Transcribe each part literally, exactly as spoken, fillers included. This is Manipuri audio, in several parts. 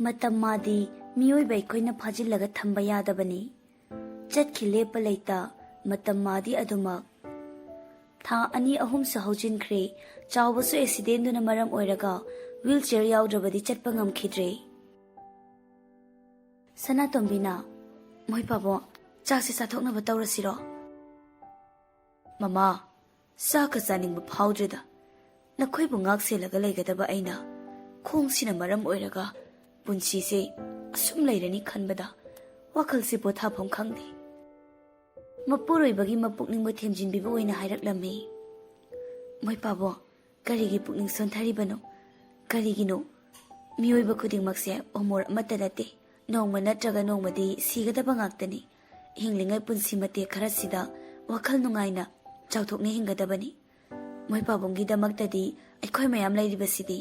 ꯃꯇꯝ ꯃꯥꯗꯤ ꯃꯤꯑꯣꯏꯕ ꯑꯩꯈꯣꯏꯅ ꯐꯥꯖꯤꯜꯂꯒ ꯊꯝꯕ ꯌꯥꯗꯕꯅꯤ꯫ ꯆꯠꯈꯤ ꯂꯦꯞꯄ ꯂꯩꯇ, ꯃꯇꯝ ꯃꯥꯗꯤ ꯑꯗꯨꯃꯛ꯫ ꯊꯥ ꯑꯅꯤ ꯑꯍꯨꯝꯁꯨ ꯍꯧꯖꯤꯟꯈ꯭ꯔꯦ꯫ ꯆꯥꯎꯕꯁꯨ ꯑꯦꯛꯁꯤꯗꯦꯟꯗꯨꯅ ꯃꯔꯝ ꯑꯣꯏꯔꯒ ꯋꯤꯜ ꯆꯤꯌꯔ ꯌꯥꯎꯗ꯭ꯔꯕꯗꯤ ꯆꯠꯄ ꯉꯝꯈꯤꯗ꯭ꯔꯦ꯫ ꯁꯅꯥꯇꯣꯝꯕꯤꯅ, "ꯃꯣꯏ ꯄꯥꯕꯨꯡ, ꯆꯥꯛꯁꯦ ꯆꯥꯊꯣꯛꯅꯕ ꯇꯧꯔꯁꯤꯔꯣ?" "ꯃꯃꯥ, ꯆꯥꯛꯀ ꯆꯥꯅꯤꯡꯕ ꯐꯥꯎꯗ꯭ꯔꯦꯗ꯫ ꯅꯈꯣꯏꯕꯨ ꯉꯥꯛ ꯁꯦꯜꯂꯒ ꯂꯩꯒꯗꯕ ꯑꯩꯅ ꯈꯣꯡꯁꯤꯅ ꯃꯔꯝ ꯑꯣꯏꯔꯒ ꯄꯨꯟꯁꯤꯁꯦ ꯑꯁꯨꯝ ꯂꯩꯔꯅꯤ ꯈꯟꯕꯗ ꯋꯥꯈꯜꯁꯦ ꯄꯣꯊꯥꯐꯝ ꯈꯪꯗꯦ꯫" ꯃꯄꯨꯔꯣꯏꯕꯒꯤ ꯃꯄꯨꯛꯅꯤꯡꯕꯨ ꯊꯦꯝꯖꯤꯟꯕꯤꯕ ꯑꯣꯏꯅ ꯍꯥꯏꯔꯛꯂꯝꯃꯤ꯫ "ꯃꯣꯏ ꯄꯥꯕꯨꯡ, ꯀꯔꯤꯒꯤ ꯄꯨꯛꯅꯤꯡ ꯁꯣꯟꯊꯔꯤꯕꯅꯣ? ꯀꯔꯤꯒꯤꯅꯣ? ꯃꯤꯑꯣꯏꯕ ꯈꯨꯗꯤꯡꯃꯛꯁꯦ ꯑꯃꯣꯔ ꯑꯃꯠꯇ ꯅꯠꯇꯦ꯫ ꯅꯣꯡꯃ ꯅꯠꯇ꯭ꯔꯒ ꯅꯣꯡꯃꯗꯤ ꯁꯤꯒꯗꯕ ꯉꯥꯛꯇꯅꯤ꯫ ꯍꯤꯡꯂꯤꯉꯩ ꯄꯨꯟꯁꯤ ꯃꯇꯦꯛ ꯈꯔꯁꯤꯗ ꯋꯥꯈꯜ ꯅꯨꯡꯉꯥꯏꯅ ꯆꯥꯎꯊꯣꯛꯅ ꯍꯤꯡꯒꯗꯕꯅꯤ꯫ ꯃꯣꯏ ꯄꯥꯕꯨꯡꯒꯤꯗꯃꯛꯇꯗꯤ ꯑꯩꯈꯣꯏ ꯃꯌꯥꯝ ꯂꯩꯔꯤꯕꯁꯤꯗꯤ꯫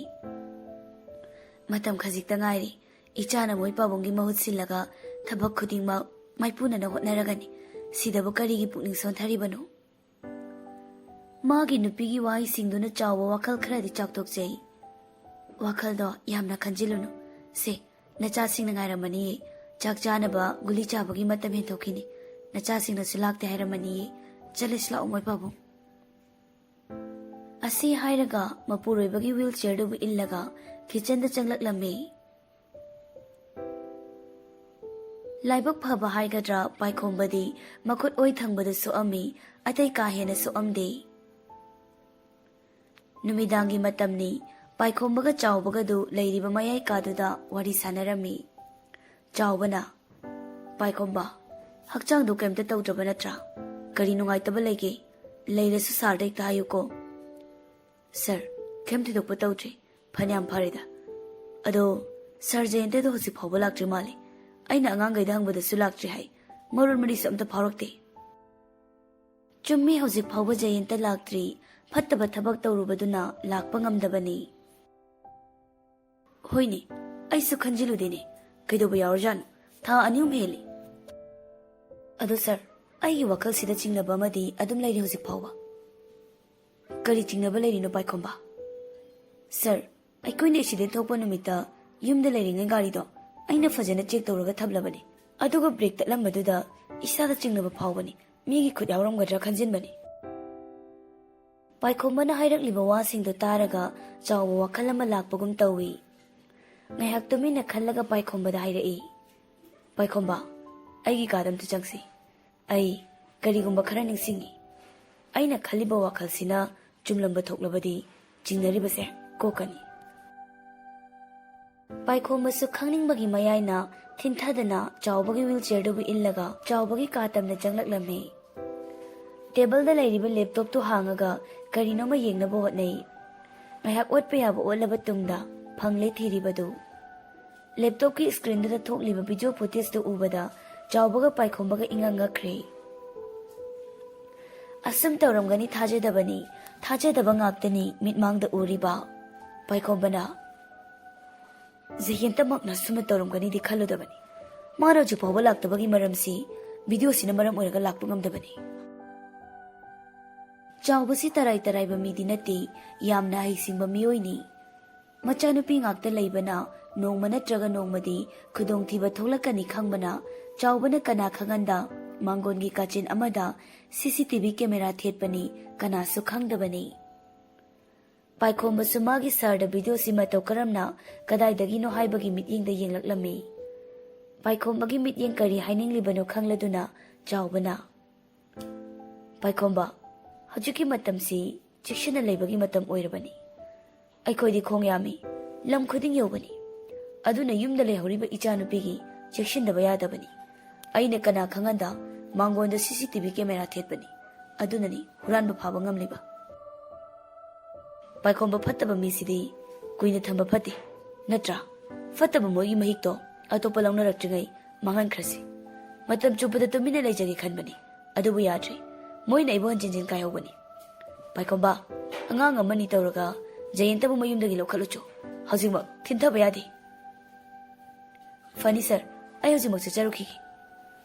ꯃꯇꯝ ꯈꯖꯤꯛꯇ ꯉꯥꯏꯔꯤ꯫ ꯏꯆꯥꯅ ꯃꯣꯏ ꯄꯥꯕꯨꯡꯒꯤ ꯃꯍꯨꯠ ꯁꯤꯜꯂꯒ ꯊꯕꯛ ꯈꯨꯗꯤꯡꯃꯛ ꯃꯥꯏꯄꯨꯅꯅ ꯍꯣꯠꯅꯔꯒꯅꯤ꯫ ꯁꯤꯗꯕꯨ ꯀꯔꯤꯒꯤ ꯄꯨꯛꯅꯤꯡ ꯁꯣꯟꯊꯔꯤꯕꯅꯣ?" ꯃꯥꯒꯤ ꯅꯨꯄꯤꯒꯤ ꯋꯥꯍꯩꯁꯤꯡꯗꯨꯅ ꯆꯥꯎꯕ ꯋꯥꯈꯜ ꯈꯔꯗꯤ ꯆꯥꯎꯊꯣꯛꯆꯩ꯫ "ꯋꯥꯈꯜꯗꯣ ꯌꯥꯝꯅ ꯈꯟꯖꯤꯜꯂꯨꯅꯨ꯫ ꯁꯦ, ꯅꯆꯥꯁꯤꯡꯅ ꯉꯥꯏꯔꯝꯃꯅꯤꯌꯦ꯫ ꯆꯥꯛ ꯆꯥꯅꯕ ꯒꯨꯂꯤ ꯆꯥꯕꯒꯤ ꯃꯇꯝ ꯍꯦꯟꯊꯣꯛꯈꯤꯅꯤ꯫ ꯅꯆꯥꯁꯤꯡꯅꯁꯨ ꯂꯥꯛꯇꯦ ꯍꯥꯏꯔꯝꯃꯅꯤꯌꯦ꯫ ꯆꯠꯂꯁꯤ ꯂꯥꯛꯑꯣ, ꯃꯣꯏ ꯄꯥꯕꯨꯡ꯫" ꯑꯁꯤ ꯍꯥꯏꯔꯒ ꯃꯄꯨꯔꯣꯏꯕꯒꯤ ꯋꯤꯜ ꯆꯤꯌꯔꯗꯨꯕꯨ ꯏꯜꯂꯒ ꯀꯤꯆꯟꯗ ꯆꯪꯂꯛꯂꯝꯃꯤ꯫ ꯂꯥꯏꯕꯛ ꯐꯕ ꯍꯥꯏꯒꯗ꯭ꯔꯥ, ꯄꯥꯏꯈꯣꯝꯕꯗꯤ ꯃꯈꯨꯠ ꯑꯣꯏ ꯊꯪꯕꯗ ꯁꯣꯛꯑꯝꯃꯤ, ꯑꯇꯩ ꯀꯥ ꯍꯦꯟꯅ ꯁꯣꯛꯑꯝꯗꯦ꯫ ꯅꯨꯃꯤꯗꯥꯡꯒꯤ ꯃꯇꯝꯅꯤ꯫ ꯄꯥꯏꯈꯣꯝꯕꯒ ꯆꯥꯎꯕꯒꯗꯨ ꯂꯩꯔꯤꯕ ꯃꯌꯥꯏ ꯀꯥꯗꯨꯗ ꯋꯥꯔꯤ ꯁꯥꯟꯅꯔꯝꯃꯤ꯫ ꯆꯥꯎꯕꯅ, "ꯄꯥꯏꯈꯣꯝꯕ, ꯍꯛꯆꯥꯡꯗꯨ ꯀꯩꯝꯇ ꯇꯧꯗ꯭ꯔꯕ ꯅꯠꯇ꯭ꯔꯥ? ꯀꯔꯤ ꯅꯨꯡꯉꯥꯏꯇꯕ ꯂꯩꯒꯦ? ꯂꯩꯔꯁꯨ ꯁꯥꯔꯗ ꯍꯦꯛꯇ ꯍꯥꯏꯌꯨꯀꯣ꯫" "ꯁꯥꯔ, ꯀꯩꯝ ꯊꯣꯏꯗꯣꯛꯄ ꯇꯧꯗ꯭ꯔꯤ꯫ ꯐꯅꯌꯥꯝ ꯐꯔꯦꯗ꯫ ꯑꯗꯣ ꯁꯥꯔ ꯖꯌꯟꯇꯗꯣ ꯍꯧꯖꯤꯛ ꯐꯥꯎꯕ ꯂꯥꯛꯇ꯭ꯔꯤ ꯃꯥꯜꯂꯦ꯫ ꯑꯩꯅ ꯑꯉꯥꯡꯈꯩꯗ ꯍꯪꯕꯗꯁꯨ ꯂꯥꯛꯇ꯭ꯔꯤ ꯍꯥꯏ꯫ ꯃꯔꯣꯟ ꯃꯔꯤꯁꯨ ꯑꯝꯇ ꯐꯥꯎꯔꯛꯇꯦ꯫" "ꯆꯨꯝꯃꯤ, ꯍꯧꯖꯤꯛ ꯐꯥꯎꯕ ꯖꯌꯟꯇ ꯂꯥꯛꯇ꯭ꯔꯤ꯫ ꯐꯠꯇꯕ ꯊꯕꯛ ꯇꯧꯔꯨꯕꯗꯨꯅ ꯂꯥꯛꯄ ꯉꯝꯗꯕꯅꯤ꯫" "ꯍꯣꯏꯅꯦ, ꯑꯩꯁꯨ ꯈꯟꯖꯤꯜꯂꯨꯗꯦꯅꯦ꯫ ꯀꯩꯗꯧꯕ ꯌꯥꯎꯔꯖꯥꯠꯅꯣ? ꯊꯥ ꯑꯅꯤ ꯑꯍꯨꯝ ꯍꯦꯜꯂꯦ꯫ ꯑꯗꯣ ꯁꯥꯔ, ꯑꯩꯒꯤ ꯋꯥꯈꯜꯁꯤꯗ ꯆꯤꯡꯅꯕ ꯑꯃꯗꯤ ꯑꯗꯨꯝ ꯂꯩꯔꯤ ꯍꯧꯖꯤꯛ ꯐꯥꯎꯕ꯫" "ꯀꯔꯤ ꯆꯤꯡꯅꯕ ꯂꯩꯔꯤꯅꯣ, ꯄꯥꯏꯈꯣꯝꯕ?" "ꯁꯥꯔ, ꯑꯩꯈꯣꯏꯅ ꯑꯦꯛꯁꯤꯗꯦꯟ ꯊꯣꯛꯄ ꯅꯨꯃꯤꯠꯇ ꯌꯨꯝꯗ ꯂꯩꯔꯤꯉꯩ ꯒꯥꯔꯤꯗꯣ ꯑꯩꯅ ꯐꯖꯅ ꯆꯦꯛ ꯇꯧꯔꯒ ꯊꯝꯂꯕꯅꯤ꯫ ꯑꯗꯨꯒ ꯕ꯭ꯔꯦꯛ ꯇꯠꯂꯝꯕꯗꯨꯗ ꯏꯁꯥꯗ ꯆꯤꯡꯅꯕ ꯐꯥꯎꯕꯅꯤ꯫ ꯃꯤꯒꯤ ꯈꯨꯠ ꯌꯥꯎꯔꯝꯒꯗ꯭ꯔꯥ ꯈꯟꯖꯤꯟꯕꯅꯤ꯫ ꯄꯥꯏꯈꯣꯝꯕꯅ ꯍꯥꯏꯔꯛꯂꯤꯕ ꯋꯥꯁꯤꯡꯗꯨ ꯇꯥꯔꯒ ꯆꯥꯎꯕ ꯋꯥꯈꯜ ꯑꯃ ꯂꯥꯛꯄꯒꯨꯝ ꯇꯧꯏ꯫ ꯉꯥꯏꯍꯥꯛ ꯇꯨꯃꯤꯟꯅ ꯈꯜꯂꯒ ꯄꯥꯏꯈꯣꯝꯕꯗ ꯍꯥꯏꯔꯛꯏ, "ꯄꯥꯏꯈꯣꯝꯕ, ꯑꯩꯒꯤ ꯀꯥꯗ ꯑꯝꯇ ꯆꯪꯁꯤ꯫ ꯑꯩ ꯀꯔꯤꯒꯨꯝꯕ ꯈꯔ ꯅꯤꯡꯁꯤꯡꯏ꯫ ꯑꯩꯅ ꯈꯜꯂꯤꯕ ꯋꯥꯈꯜꯁꯤꯅ ꯆꯨꯝꯂꯝꯕ ꯊꯣꯛꯂꯕꯗꯤ ꯆꯤꯡꯅꯔꯤꯕꯁꯦ ꯀꯣꯛꯀꯅꯤ꯫" ꯄꯥꯏꯈꯣꯝꯕꯁꯨ ꯈꯪꯅꯤꯡꯕꯒꯤ ꯃꯌꯥꯏꯅ ꯊꯤꯟꯊꯗꯅ ꯆꯥꯎꯕꯒꯤ ꯋꯤꯜ ꯆꯤꯌꯔꯗꯨꯕꯨ ꯏꯜꯂꯒ ꯆꯥꯎꯕꯒꯤ ꯀꯥ ꯇꯝꯅ ꯆꯪꯂꯛꯂꯝꯃꯤ꯫ ꯇꯦꯕꯜꯗ ꯂꯩꯔꯤꯕ ꯂꯦꯞꯇꯣꯞꯇꯨ ꯍꯥꯡꯉꯒ ꯀꯔꯤꯅꯣꯃ ꯌꯦꯡꯅꯕ ꯍꯣꯠꯅꯩ꯫ ꯉꯥꯏꯍꯥꯛ ꯑꯣꯠꯄ ꯌꯥꯕ ꯑꯣꯠꯂꯕ ꯇꯨꯡꯗ ꯐꯪꯂꯦ ꯊꯤꯔꯤꯕꯗꯨ꯫ ꯂꯦꯞꯇꯣꯞꯀꯤ ꯁ꯭ꯀ꯭ꯔꯤꯟꯗꯨꯗ ꯊꯣꯛꯂꯤꯕ ꯚꯤꯗꯤꯑꯣ ꯐꯨꯇꯦꯖꯇꯨ ꯎꯕꯗ ꯆꯥꯎꯕꯒ ꯄꯥꯏꯈꯣꯝꯕꯒ ꯏꯉꯛ ꯉꯛꯈ꯭ꯔꯦ꯫ "ꯑꯁꯨꯝ ꯇꯧꯔꯝꯒꯅꯤ ꯊꯥꯖꯗꯕꯅꯤ, ꯊꯥꯖꯗꯕ ꯉꯥꯛꯇꯅꯤ ꯃꯤꯠꯃꯥꯡꯗ ꯎꯔꯤꯕ꯫" ꯄꯥꯏꯈꯣꯝꯕꯅ, "ꯖꯌꯦꯟꯇꯃꯛꯅ ꯁꯨꯝꯅ ꯇꯧꯔꯝꯒꯅꯤꯗꯤ ꯈꯜꯂꯨꯗꯕꯅꯤ꯫ ꯃꯥꯅ ꯍꯧꯖꯤꯛ ꯐꯥꯎꯕ ꯂꯥꯛꯇꯕꯒꯤ ꯃꯔꯝꯁꯤ ꯚꯤꯗꯤꯑꯣꯁꯤꯅ ꯃꯔꯝ ꯑꯣꯏꯔꯒ ꯂꯥꯛꯄ ꯉꯝꯗꯕꯅꯤ꯫" ꯆꯥꯎꯕꯁꯤ ꯇꯔꯥꯏ ꯇꯔꯥꯏꯕ ꯃꯤꯗꯤ ꯅꯠꯇꯦ, ꯌꯥꯝꯅ ꯍꯩꯁꯤꯡꯕ ꯃꯤꯑꯣꯏꯅꯤ꯫ ꯃꯆꯥꯅꯨꯄꯤ ꯉꯥꯛꯇ ꯂꯩꯕꯅ ꯅꯣꯡꯃ ꯅꯠꯇ꯭ꯔꯒ ꯅꯣꯡꯃꯗꯤ ꯈꯨꯗꯣꯡꯊꯤꯕ ꯊꯣꯛꯂꯛꯀꯅꯤ ꯈꯪꯕꯅ ꯆꯥꯎꯕꯅ ꯀꯅꯥ ꯈꯪꯍꯟꯗ ꯃꯥꯡꯒꯣꯟꯒꯤ ꯀꯥꯆꯤꯟ ꯑꯃꯗ ꯁꯤ ꯁꯤ ꯇꯤ ꯚꯤ ꯀꯦꯃꯦꯔꯥ ꯊꯦꯠꯄꯅꯤ, ꯀꯅꯥꯁꯨ ꯈꯪꯗꯕꯅꯤ꯫ ꯄꯥꯏꯈꯣꯝꯕꯁꯨ ꯃꯥꯒꯤ ꯁꯥꯔꯗ ꯚꯤꯗꯤꯑꯣꯁꯤ ꯃꯇꯧ ꯀꯔꯝꯅ ꯀꯗꯥꯏꯗꯒꯤꯅꯣ ꯍꯥꯏꯕꯒꯤ ꯃꯤꯠꯌꯦꯡꯗ ꯌꯦꯡꯂꯛꯂꯝꯃꯤ꯫ ꯄꯥꯏꯈꯣꯝꯕꯒꯤ ꯃꯤꯠꯌꯦꯡ ꯀꯔꯤ ꯍꯥꯏꯅꯤꯡꯂꯤꯕꯅꯣ ꯈꯪꯂꯗꯨꯅ ꯆꯥꯎꯕꯅ, "ꯄꯥꯏꯈꯣꯝꯕ, ꯍꯧꯖꯤꯛꯀꯤ ꯃꯇꯝꯁꯤ ꯆꯦꯛꯁꯤꯟꯅ ꯂꯩꯕꯒꯤ ꯃꯇꯝ ꯑꯣꯏꯔꯕꯅꯤ꯫ ꯑꯩꯈꯣꯏꯗꯤ ꯈꯣꯡ ꯌꯥꯝꯃꯤ, ꯂꯝ ꯈꯨꯗꯤꯡ ꯌꯧꯕꯅꯤ꯫ ꯑꯗꯨꯅ ꯌꯨꯝꯗ ꯂꯩꯍꯧꯔꯤꯕ ꯏꯆꯥꯅꯨꯄꯤꯒꯤ ꯆꯦꯛꯁꯤꯟꯗꯕ ꯌꯥꯗꯕꯅꯤ꯫ ꯑꯩꯅ ꯀꯅꯥ ꯈꯪꯍꯟꯗ ꯃꯥꯡꯒꯣꯟꯗ ꯁꯤ ꯁꯤ ꯇꯤ ꯚꯤ ꯀꯦꯃꯦꯔꯥ ꯊꯦꯠꯄꯅꯤ꯫ ꯑꯗꯨꯅꯅꯤ ꯍꯨꯔꯥꯟꯕ ꯐꯥꯕ ꯉꯝꯂꯤꯕ꯫ ꯄꯥꯏꯈꯣꯝꯕ ꯐꯠꯇꯕ ꯃꯤꯁꯤꯗꯤ ꯀꯨꯏꯅ ꯊꯝꯕ ꯐꯠꯇꯦ, ꯅꯠꯇ꯭ꯔꯥ? ꯐꯠꯇꯕ ꯃꯣꯏꯒꯤ ꯃꯍꯤꯛꯇꯣ ꯑꯇꯣꯞꯄ ꯂꯧꯅꯔꯛꯇ꯭ꯔꯤꯉꯩ ꯃꯥꯡꯍꯟꯈ꯭ꯔꯁꯤ꯫ ꯃꯇꯝ ꯆꯨꯞꯄꯗ ꯇꯨꯃꯤꯟꯅ ꯂꯩꯖꯒꯦ ꯈꯟꯕꯅꯤ, ꯑꯗꯨꯕꯨ ꯌꯥꯗ꯭ꯔꯦ꯫ ꯃꯣꯏꯅ ꯑꯩꯕꯨ ꯍꯟꯖꯤꯟ ꯍꯟꯖꯤꯟ ꯀꯥꯏꯍꯧꯕꯅꯤ꯫ ꯄꯥꯏꯈꯣꯝꯕ, ꯑꯉꯥꯡ ꯑꯃꯅꯤ ꯇꯧꯔꯒ ꯖꯌꯦꯟꯇꯕꯨ ꯃꯌꯨꯝꯗꯒꯤ ꯂꯧꯈꯠꯂꯨꯆꯣ꯫ ꯍꯧꯖꯤꯛꯃꯛ ꯊꯤꯟꯊꯕ ꯌꯥꯗꯦ꯫" "ꯐꯅꯤ ꯁꯥꯔ, ꯑꯩ ꯍꯧꯖꯤꯛꯃꯛ ꯆꯠꯆꯔꯨꯈꯤꯒꯦ꯫"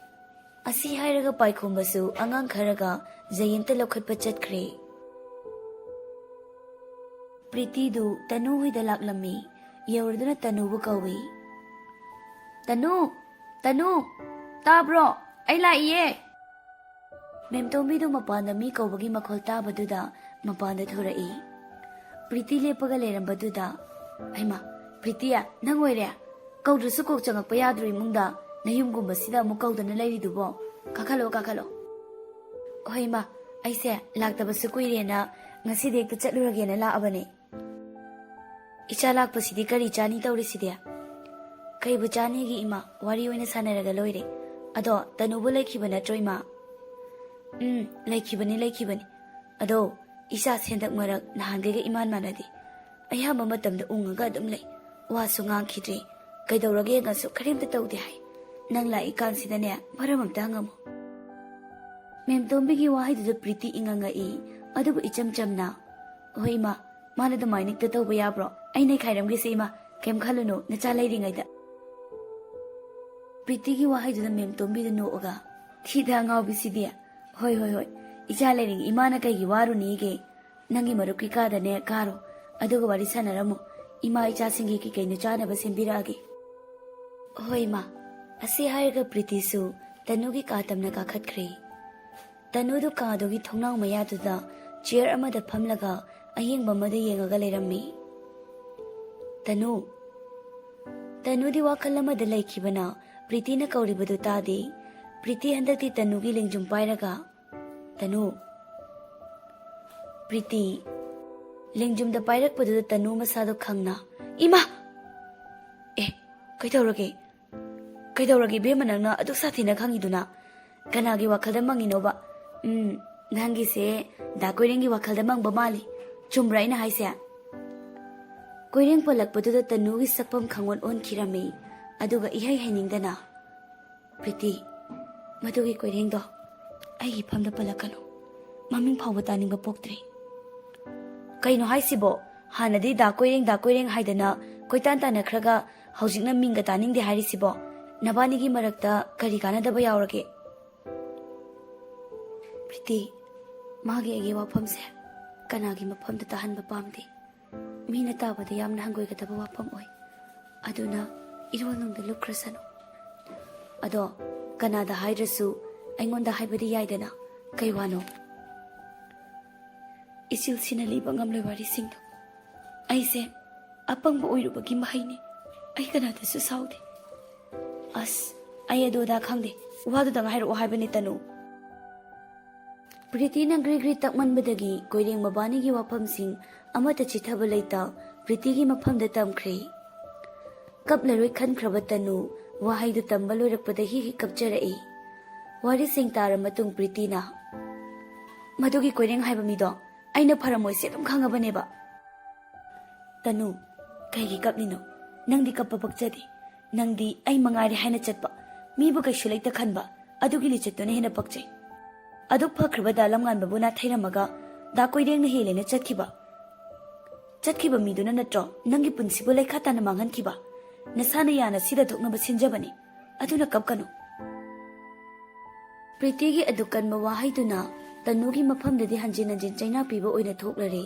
ꯑꯁꯤ ꯍꯥꯏꯔꯒ ꯄꯥꯏꯈꯣꯝꯕꯁꯨ ꯑꯉꯥꯡ ꯈꯔꯒ ꯖꯌꯦꯟꯇ ꯂꯧꯈꯠꯄ ꯆꯠꯈ꯭ꯔꯦ꯫ ꯄ꯭ꯔꯤꯇꯤꯗꯨ ꯇꯅꯨ ꯍꯣꯏꯗ ꯂꯥꯛꯂꯝꯃꯤ꯫ ꯌꯧꯔꯗꯨꯅ ꯇꯅꯨꯕꯨ ꯀꯧꯏ꯫ "ꯇꯅꯨ! ꯇꯅꯨ! ꯇꯥꯕ꯭ꯔꯣ? ꯑꯩ ꯂꯥꯛꯏꯌꯦ!" ꯃꯦꯝꯇꯣꯝꯕꯤꯗꯨ ꯃꯄꯥꯟꯗ ꯃꯤ ꯀꯧꯕꯒꯤ ꯃꯈꯣꯜ ꯇꯥꯕꯗꯨꯗ ꯃꯄꯥꯟꯗ ꯊꯣꯔꯛꯏ꯫ ꯄ꯭ꯔꯤꯇꯤ ꯂꯦꯞꯄꯒ ꯂꯩꯔꯝꯕꯗꯨꯗ, "ꯍꯩꯃꯥ, ꯄ꯭ꯔꯤꯇꯤ, ꯅꯪ ꯑꯣꯏꯔꯦ? ꯀꯧꯗ꯭ꯔꯁꯨ ꯀꯣꯛ ꯆꯪꯉꯛꯄ ꯌꯥꯗ꯭ꯔꯣ ꯏꯃꯨꯡꯗ? ꯅꯌꯨꯝꯒꯨꯝꯕꯁꯤꯗ ꯑꯃꯨꯛ ꯀꯧꯗꯅ ꯂꯩꯔꯤꯗꯨꯕꯣ? ꯀꯥꯈꯠꯂꯣ, ꯀꯥꯈꯠꯂꯣ꯫" "ꯍꯣꯏ ꯏꯃꯥ, ꯑꯩꯁꯦ ꯂꯥꯛꯇꯕꯁꯨ ꯀꯨꯏꯔꯦꯅ ꯉꯁꯤꯗꯤ ꯍꯦꯛꯇ ꯆꯠꯂꯨꯔꯒꯦꯅ ꯂꯥꯛꯑꯕꯅꯦ꯫" "ꯏꯆꯥ ꯂꯥꯛꯄꯁꯤꯗꯤ ꯀꯔꯤ ꯆꯥꯅꯤ ꯇꯧꯔꯤꯁꯤꯗꯤ?" "ꯀꯩꯕꯨ ꯆꯥꯅꯤꯒꯦ ꯏꯃꯥ, ꯋꯥꯔꯤ ꯑꯣꯏꯅ ꯁꯥꯟꯅꯔꯒ ꯂꯣꯏꯔꯦ꯫ ꯑꯗꯣ ꯇꯅꯨꯕꯨ ꯂꯩꯈꯤꯕ ꯅꯠꯇ꯭ꯔꯣ ꯏꯃꯥ?" "ꯎꯝ, ꯂꯩꯈꯤꯕꯅꯤ, ꯂꯩꯈꯤꯕꯅꯤ꯫ ꯑꯗꯣ ꯏꯆꯥ ꯍꯟꯗꯛ ꯃꯔꯛ ꯅꯍꯥꯟꯈꯩꯒ ꯏꯃꯥꯟ ꯃꯥꯟꯅꯗꯦ꯫ ꯑꯌꯥꯝꯕ ꯃꯇꯝꯗ ꯎꯪꯉꯒ ꯑꯗꯨꯝ ꯂꯩ꯫ ꯋꯥꯁꯨ ꯉꯥꯡꯈꯤꯗ꯭ꯔꯦ꯫ ꯀꯩꯗꯧꯔꯒꯦ ꯍꯪꯉꯁꯨ ꯀꯔꯤꯝꯇ ꯇꯧꯗꯦ ꯍꯥꯏ꯫ ꯅꯪ ꯂꯥꯛꯏꯀꯥꯟꯁꯤꯗꯅꯦ ꯃꯔꯝ ꯑꯝꯇ ꯍꯪꯉꯝꯃꯨ꯫" ꯃꯦꯝꯇꯣꯝꯕꯤꯒꯤ ꯋꯥꯍꯩꯗꯨꯗ ꯄ꯭ꯔꯤꯇꯤ ꯏꯉꯪꯉꯛꯏ꯫ ꯑꯗꯨꯕꯨ ꯏꯆꯝ ꯆꯝꯅ, "ꯍꯣꯏ ꯏꯃꯥ, ꯃꯥꯅ ꯑꯗꯨꯃꯥꯏꯅ ꯍꯦꯛꯇ ꯇꯧꯕ ꯌꯥꯕ꯭ꯔꯣ? ꯑꯩ ꯅꯩꯈꯥꯏꯔꯝꯒꯦꯁꯦ ꯏꯃꯥ, ꯀꯩꯝ ꯈꯜꯂꯨꯅꯨ, ꯅꯆꯥ ꯂꯩꯔꯤꯉꯩꯗ꯫" ꯄ꯭ꯔꯤꯇꯤꯒꯤ ꯋꯥꯍꯩꯗꯨꯗ ꯃꯦꯝꯇꯣꯝꯕꯤꯗꯨ ꯅꯣꯛꯑꯒ, "ꯊꯤꯗ ꯑꯉꯥꯎꯕꯤꯁꯤꯗꯤ꯫ ꯍꯣꯏ, ꯍꯣꯏ, ꯍꯣꯏ, ꯏꯆꯥ ꯂꯩꯔꯤꯉꯩ ꯏꯃꯥꯅ ꯀꯩꯒꯤ ꯋꯥꯔꯨꯅꯤꯒꯦ? ꯅꯪꯒꯤ ꯃꯔꯨꯞꯀꯤ ꯀꯥꯗꯅꯦ ꯀꯥꯔꯣ, ꯑꯗꯨꯒ ꯋꯥꯔꯤ ꯁꯥꯟꯅꯔꯝꯃꯣ꯫ ꯏꯃꯥ ꯏꯆꯥꯁꯤꯡꯒꯤ ꯀꯩ ꯀꯩꯅꯣ ꯆꯥꯅꯕ ꯁꯦꯝꯕꯤꯔꯛꯑꯒꯦ꯫" "ꯍꯣꯏ ꯏꯃꯥ꯫" ꯑꯁꯤ ꯍꯥꯏꯔꯒ ꯄ꯭ꯔꯤꯇꯤꯁꯨ ꯇꯅꯨꯒꯤ ꯀꯥ ꯇꯝꯅ ꯀꯥꯈꯠꯈ꯭ꯔꯦ꯫ ꯇꯅꯨꯗꯨ ꯀꯥꯗꯨꯒꯤ ꯊꯣꯡꯅꯥꯎ ꯃꯌꯥꯗꯨꯗ ꯆꯤꯌꯔ ꯑꯃꯗ ꯐꯝꯂꯒ ꯑꯌꯦꯡꯕ ꯑꯃꯗ ꯌꯦꯡꯉꯒ ꯂꯩꯔꯝꯃꯤ꯫ "ꯇꯅꯨ!" ꯇꯅꯨꯗꯤ ꯋꯥꯈꯜ ꯑꯃꯗ ꯂꯩꯈꯤꯕꯅ ꯄ꯭ꯔꯤꯇꯤꯅ ꯀꯧꯔꯤꯕꯗꯨ ꯇꯥꯗꯦ꯫ ꯄ꯭ꯔꯤꯇꯤ ꯍꯟꯗꯛꯇꯤ ꯇꯅꯨꯒꯤ ꯂꯦꯡꯖꯨꯝ ꯄꯥꯏꯔꯒ, "ꯇꯅꯨ!" ꯄ꯭ꯔꯤꯇꯤ꯫ ꯂꯦꯡꯖꯨꯝꯗ ꯄꯥꯏꯔꯛꯄꯗꯨꯗ ꯇꯅꯨ ꯃꯁꯥꯗꯣ ꯈꯪꯅ, "ꯏꯃꯥ!" "ꯑꯦ, ꯀꯩꯗꯧꯔꯒꯦ? ꯀꯩꯗꯧꯔꯒꯦ ꯏꯕꯦꯝꯃ, ꯅꯪꯅ ꯑꯗꯨꯛ ꯁꯥꯊꯤꯅ ꯈꯪꯉꯤꯗꯨꯅ? ꯀꯅꯥꯒꯤ ꯋꯥꯈꯜꯗ ꯃꯪꯉꯤꯅꯣꯕ? ꯎꯝ, ꯅꯪꯒꯤꯁꯦ ꯗꯥ ꯀꯣꯏꯔꯦꯡꯒꯤ ꯋꯥꯈꯜꯗ ꯃꯪꯕ ꯃꯥꯜꯂꯤ꯫ ꯆꯨꯝꯕ꯭ꯔꯥ ꯑꯩꯅ ꯍꯥꯏꯁꯦ?" ꯀꯣꯏꯔꯦꯡ ꯄꯜꯂꯛꯄꯗꯨꯗ ꯇꯅꯨꯒꯤ ꯁꯛꯐꯝ ꯈꯪꯑꯣꯟ ꯑꯣꯟꯈꯤꯔꯝꯃꯤ꯫ ꯑꯗꯨꯒ ꯏꯍꯩ ꯍꯩꯅꯤꯡꯗꯅ, "ꯄ꯭ꯔꯤꯇꯤ, ꯃꯗꯨꯒꯤ ꯀꯣꯏꯔꯦꯡꯗꯣ ꯑꯩꯒꯤ ꯐꯝꯗ ꯄꯜꯂꯛꯀꯅꯨ꯫ ꯃꯃꯤꯡ ꯐꯥꯎꯕ ꯇꯥꯅꯤꯡꯕ ꯄꯣꯛꯇ꯭ꯔꯦ꯫" "ꯀꯩꯅꯣ ꯍꯥꯏꯁꯤꯕꯣ? ꯍꯥꯟꯅꯗꯤ ꯗꯥ ꯀꯣꯏꯔꯦꯡ, ꯗꯥ ꯀꯣꯏꯔꯦꯡ ꯍꯥꯏꯗꯅ ꯀꯣꯏꯇꯥꯟ ꯇꯥꯟꯅꯈ꯭ꯔꯒ ꯍꯧꯖꯤꯛꯅ ꯃꯤꯡꯒ ꯇꯥꯅꯤꯡꯗꯦ ꯍꯥꯏꯔꯤꯁꯤꯕꯣ? ꯅꯕꯥꯅꯤꯒꯤ ꯃꯔꯛꯇ ꯀꯔꯤ ꯀꯥꯟꯅꯗꯕ ꯌꯥꯎꯔꯒꯦ?" "ꯄ꯭ꯔꯤꯇꯤ, ꯃꯥꯒꯤ ꯑꯩꯒꯤ ꯋꯥꯐꯝꯁꯦ ꯀꯅꯥꯒꯤ ꯃꯐꯝꯗ ꯇꯥꯍꯟꯕ ꯄꯥꯝꯗꯦ꯫ ꯃꯤꯅ ꯇꯥꯕꯗ ꯌꯥꯝꯅ ꯍꯪꯒꯣꯏꯒꯗꯕ ꯋꯥꯐꯝ ꯑꯣꯏ꯫ ꯑꯗꯨꯅ ꯏꯔꯣꯜꯅꯨꯡꯗ ꯂꯨꯞꯈ꯭ꯔꯁꯅꯨ꯫ ꯑꯗꯣ ꯀꯅꯥꯗ ꯍꯥꯏꯗ꯭ꯔꯁꯨ ꯑꯩꯉꯣꯟꯗ ꯍꯥꯏꯕꯗꯤ ꯌꯥꯏꯗꯅ꯫ ꯀꯩ ꯋꯥꯅꯣ? ꯏꯆꯤꯜꯁꯤꯅ ꯂꯤꯕ ꯉꯝꯂꯣꯏ ꯋꯥꯔꯤꯁꯤꯡꯗꯣ꯫ ꯑꯩꯁꯦ ꯑꯄꯪꯕ ꯑꯣꯏꯔꯨꯕꯒꯤ ꯃꯍꯩꯅꯤ꯫ ꯑꯩ ꯀꯅꯥꯗꯁꯨ ꯁꯥꯎꯗꯦ꯫ ꯑꯁ, ꯑꯩ ꯑꯗꯨ ꯑꯗꯥ ꯈꯪꯗꯦ꯫ ꯋꯥꯗꯨꯗꯪ ꯍꯥꯏꯔꯛꯑꯣ ꯍꯥꯏꯕꯅꯤ, ꯇꯅꯨ꯫ ꯄ꯭ꯔꯤꯇꯤꯅ ꯒ꯭ꯔꯤ ꯒ꯭ꯔꯤ ꯇꯛꯃꯟꯕꯗꯒꯤ ꯀꯣꯏꯔꯦꯡ ꯃꯕꯥꯅꯤꯒꯤ ꯋꯥꯐꯝꯁꯤꯡ ꯑꯃꯠꯇ ꯆꯤꯊꯕ ꯂꯩꯇ ꯄ꯭ꯔꯤꯇꯤꯒꯤ ꯃꯐꯝꯗ ꯇꯝꯈ꯭ꯔꯦ꯫ ꯀꯞꯂꯔꯣꯏ ꯈꯟꯈ꯭ꯔꯕ ꯇꯅꯨ ꯋꯥꯍꯩꯗꯨ ꯇꯝꯕ ꯂꯣꯏꯔꯛꯄꯗ ꯍꯤ ꯍꯤ ꯀꯞꯆꯔꯛꯏ꯫ ꯋꯥꯔꯤꯁꯤꯡ ꯇꯥꯔ ꯃꯇꯨꯡ ꯄ꯭ꯔꯤꯇꯤꯅ, "ꯃꯗꯨꯒꯤ ꯀꯣꯏꯔꯦꯡ ꯍꯥꯏꯕ ꯃꯤꯗꯣ ꯑꯩꯅ ꯐꯔꯝꯃꯣꯏꯁꯦ ꯑꯗꯨꯝ ꯈꯪꯉꯕꯅꯦꯕ꯫" "ꯇꯅꯨ, ꯀꯩꯒꯤ ꯀꯞꯂꯤꯅꯣ? ꯅꯪꯗꯤ ꯀꯞꯄ ꯄꯛꯆꯗꯦ꯫ ꯅꯪꯗꯤ ꯑꯩ ꯃꯉꯥꯏꯔꯦ ꯍꯥꯏꯅ ꯆꯠꯄ, ꯃꯤꯕꯨ ꯀꯩꯁꯨ ꯂꯩꯇ ꯈꯟꯕ, ꯑꯗꯨꯒꯤ ꯂꯤꯆꯠꯇꯨꯅ ꯍꯦꯟꯅ ꯄꯛꯆꯩ꯫ ꯑꯗꯨꯛ ꯐꯈ꯭ꯔꯕ ꯗꯥ ꯂꯝꯉꯥꯟꯕꯕꯨ ꯅꯥꯊꯩꯔꯝꯃꯒ ꯗꯥ ꯀꯣꯏꯔꯦꯡꯅ ꯍꯦꯜꯂꯦꯅ ꯆꯠꯈꯤꯕ꯫ ꯆꯠꯈꯤꯕ ꯃꯤꯗꯨꯅ ꯅꯠꯇ꯭ꯔꯣ ꯅꯪꯒꯤ ꯄꯨꯟꯁꯤꯕꯨ ꯂꯩꯈꯥ ꯇꯥꯅ ꯃꯥꯡꯍꯟꯈꯤꯕ? ꯅꯁꯥꯅ ꯌꯥꯅ ꯁꯤꯗ ꯊꯣꯛꯅꯕ ꯁꯤꯟꯖꯕꯅꯤ꯫ ꯑꯗꯨꯅ ꯀꯞꯀꯅꯨ꯫" ꯄ꯭ꯔꯤꯇꯤꯒꯤ ꯑꯗꯨꯛ ꯀꯟꯕ ꯋꯥꯍꯩꯗꯨꯅ ꯇꯅꯨꯒꯤ ꯃꯐꯝꯗꯗꯤ ꯍꯟꯖꯤꯟ ꯍꯟꯖꯤꯟ ꯆꯩꯅꯥ ꯄꯤꯕ ꯑꯣꯏꯅ ꯊꯣꯛꯂꯔꯦ꯫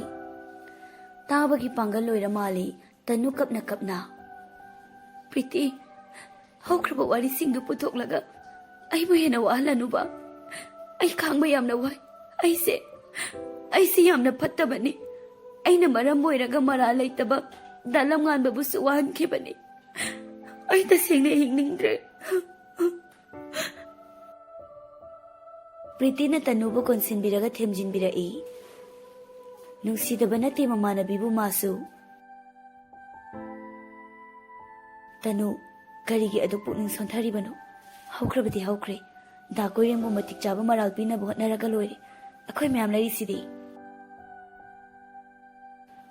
ꯇꯥꯕꯒꯤ ꯄꯥꯡꯒꯜ ꯂꯣꯏꯔ ꯃꯥꯜꯂꯤ ꯇꯅꯨ ꯀꯞꯅ ꯀꯞꯅ꯫ "ꯄ꯭ꯔꯤꯇꯤ, ꯍꯧꯈ꯭ꯔꯕ ꯋꯥꯔꯤꯁꯤꯡꯗꯨ ꯄꯨꯊꯣꯛꯂꯒ ꯑꯩꯕꯨ ꯍꯦꯟꯅ ꯋꯥꯍꯜꯂꯅꯨꯕ꯫ ꯑꯩ ꯈꯥꯡꯕ ꯌꯥꯝꯅ ꯋꯥꯏ꯫ ꯑꯩꯁꯦ, ꯑꯩꯁꯦ ꯌꯥꯝꯅ ꯐꯠꯇꯕꯅꯤ꯫ ꯑꯩꯅ ꯃꯔꯝ ꯑꯣꯏꯔꯒ ꯃꯔꯥꯜ ꯂꯩꯇꯕ ꯗꯥ ꯂꯝꯉꯥꯟꯕꯕꯨꯁꯨ ꯋꯥꯍꯟꯈꯤꯕꯅꯤ꯫ ꯑꯩ ꯇꯁꯦꯡꯅ ꯍꯤꯡꯅꯤꯡꯗ꯭ꯔꯦ꯫" ꯄ꯭ꯔꯤꯇꯤꯅ ꯇꯅꯨꯕꯨ ꯀꯣꯟꯁꯤꯟꯕꯤꯔꯒ ꯊꯦꯝꯖꯤꯟꯕꯤꯔꯛꯏ꯫ ꯅꯨꯡꯁꯤꯗꯕ ꯅꯠꯇꯦ ꯃꯃꯥꯟꯅꯕꯤꯕꯨ ꯃꯥꯁꯨ꯫ "ꯇꯅꯨ, ꯀꯔꯤꯒꯤ ꯑꯗꯨꯛ ꯄꯨꯛꯅꯤꯡ ꯁꯣꯟꯊꯔꯤꯕꯅꯣ? ꯍꯧꯈ꯭ꯔꯕꯗꯤ ꯍꯧꯈ꯭ꯔꯦ꯫ ꯗꯥ ꯀꯣꯏꯔꯦꯡꯕꯨ ꯃꯇꯤꯛ ꯆꯥꯕ ꯃꯔꯥꯜ ꯄꯤꯅꯕ ꯍꯣꯠꯅꯔꯒ ꯂꯣꯏꯔꯦ꯫ ꯑꯩꯈꯣꯏ ꯃꯌꯥꯝ ꯂꯩꯔꯤꯁꯤꯗꯤ꯫"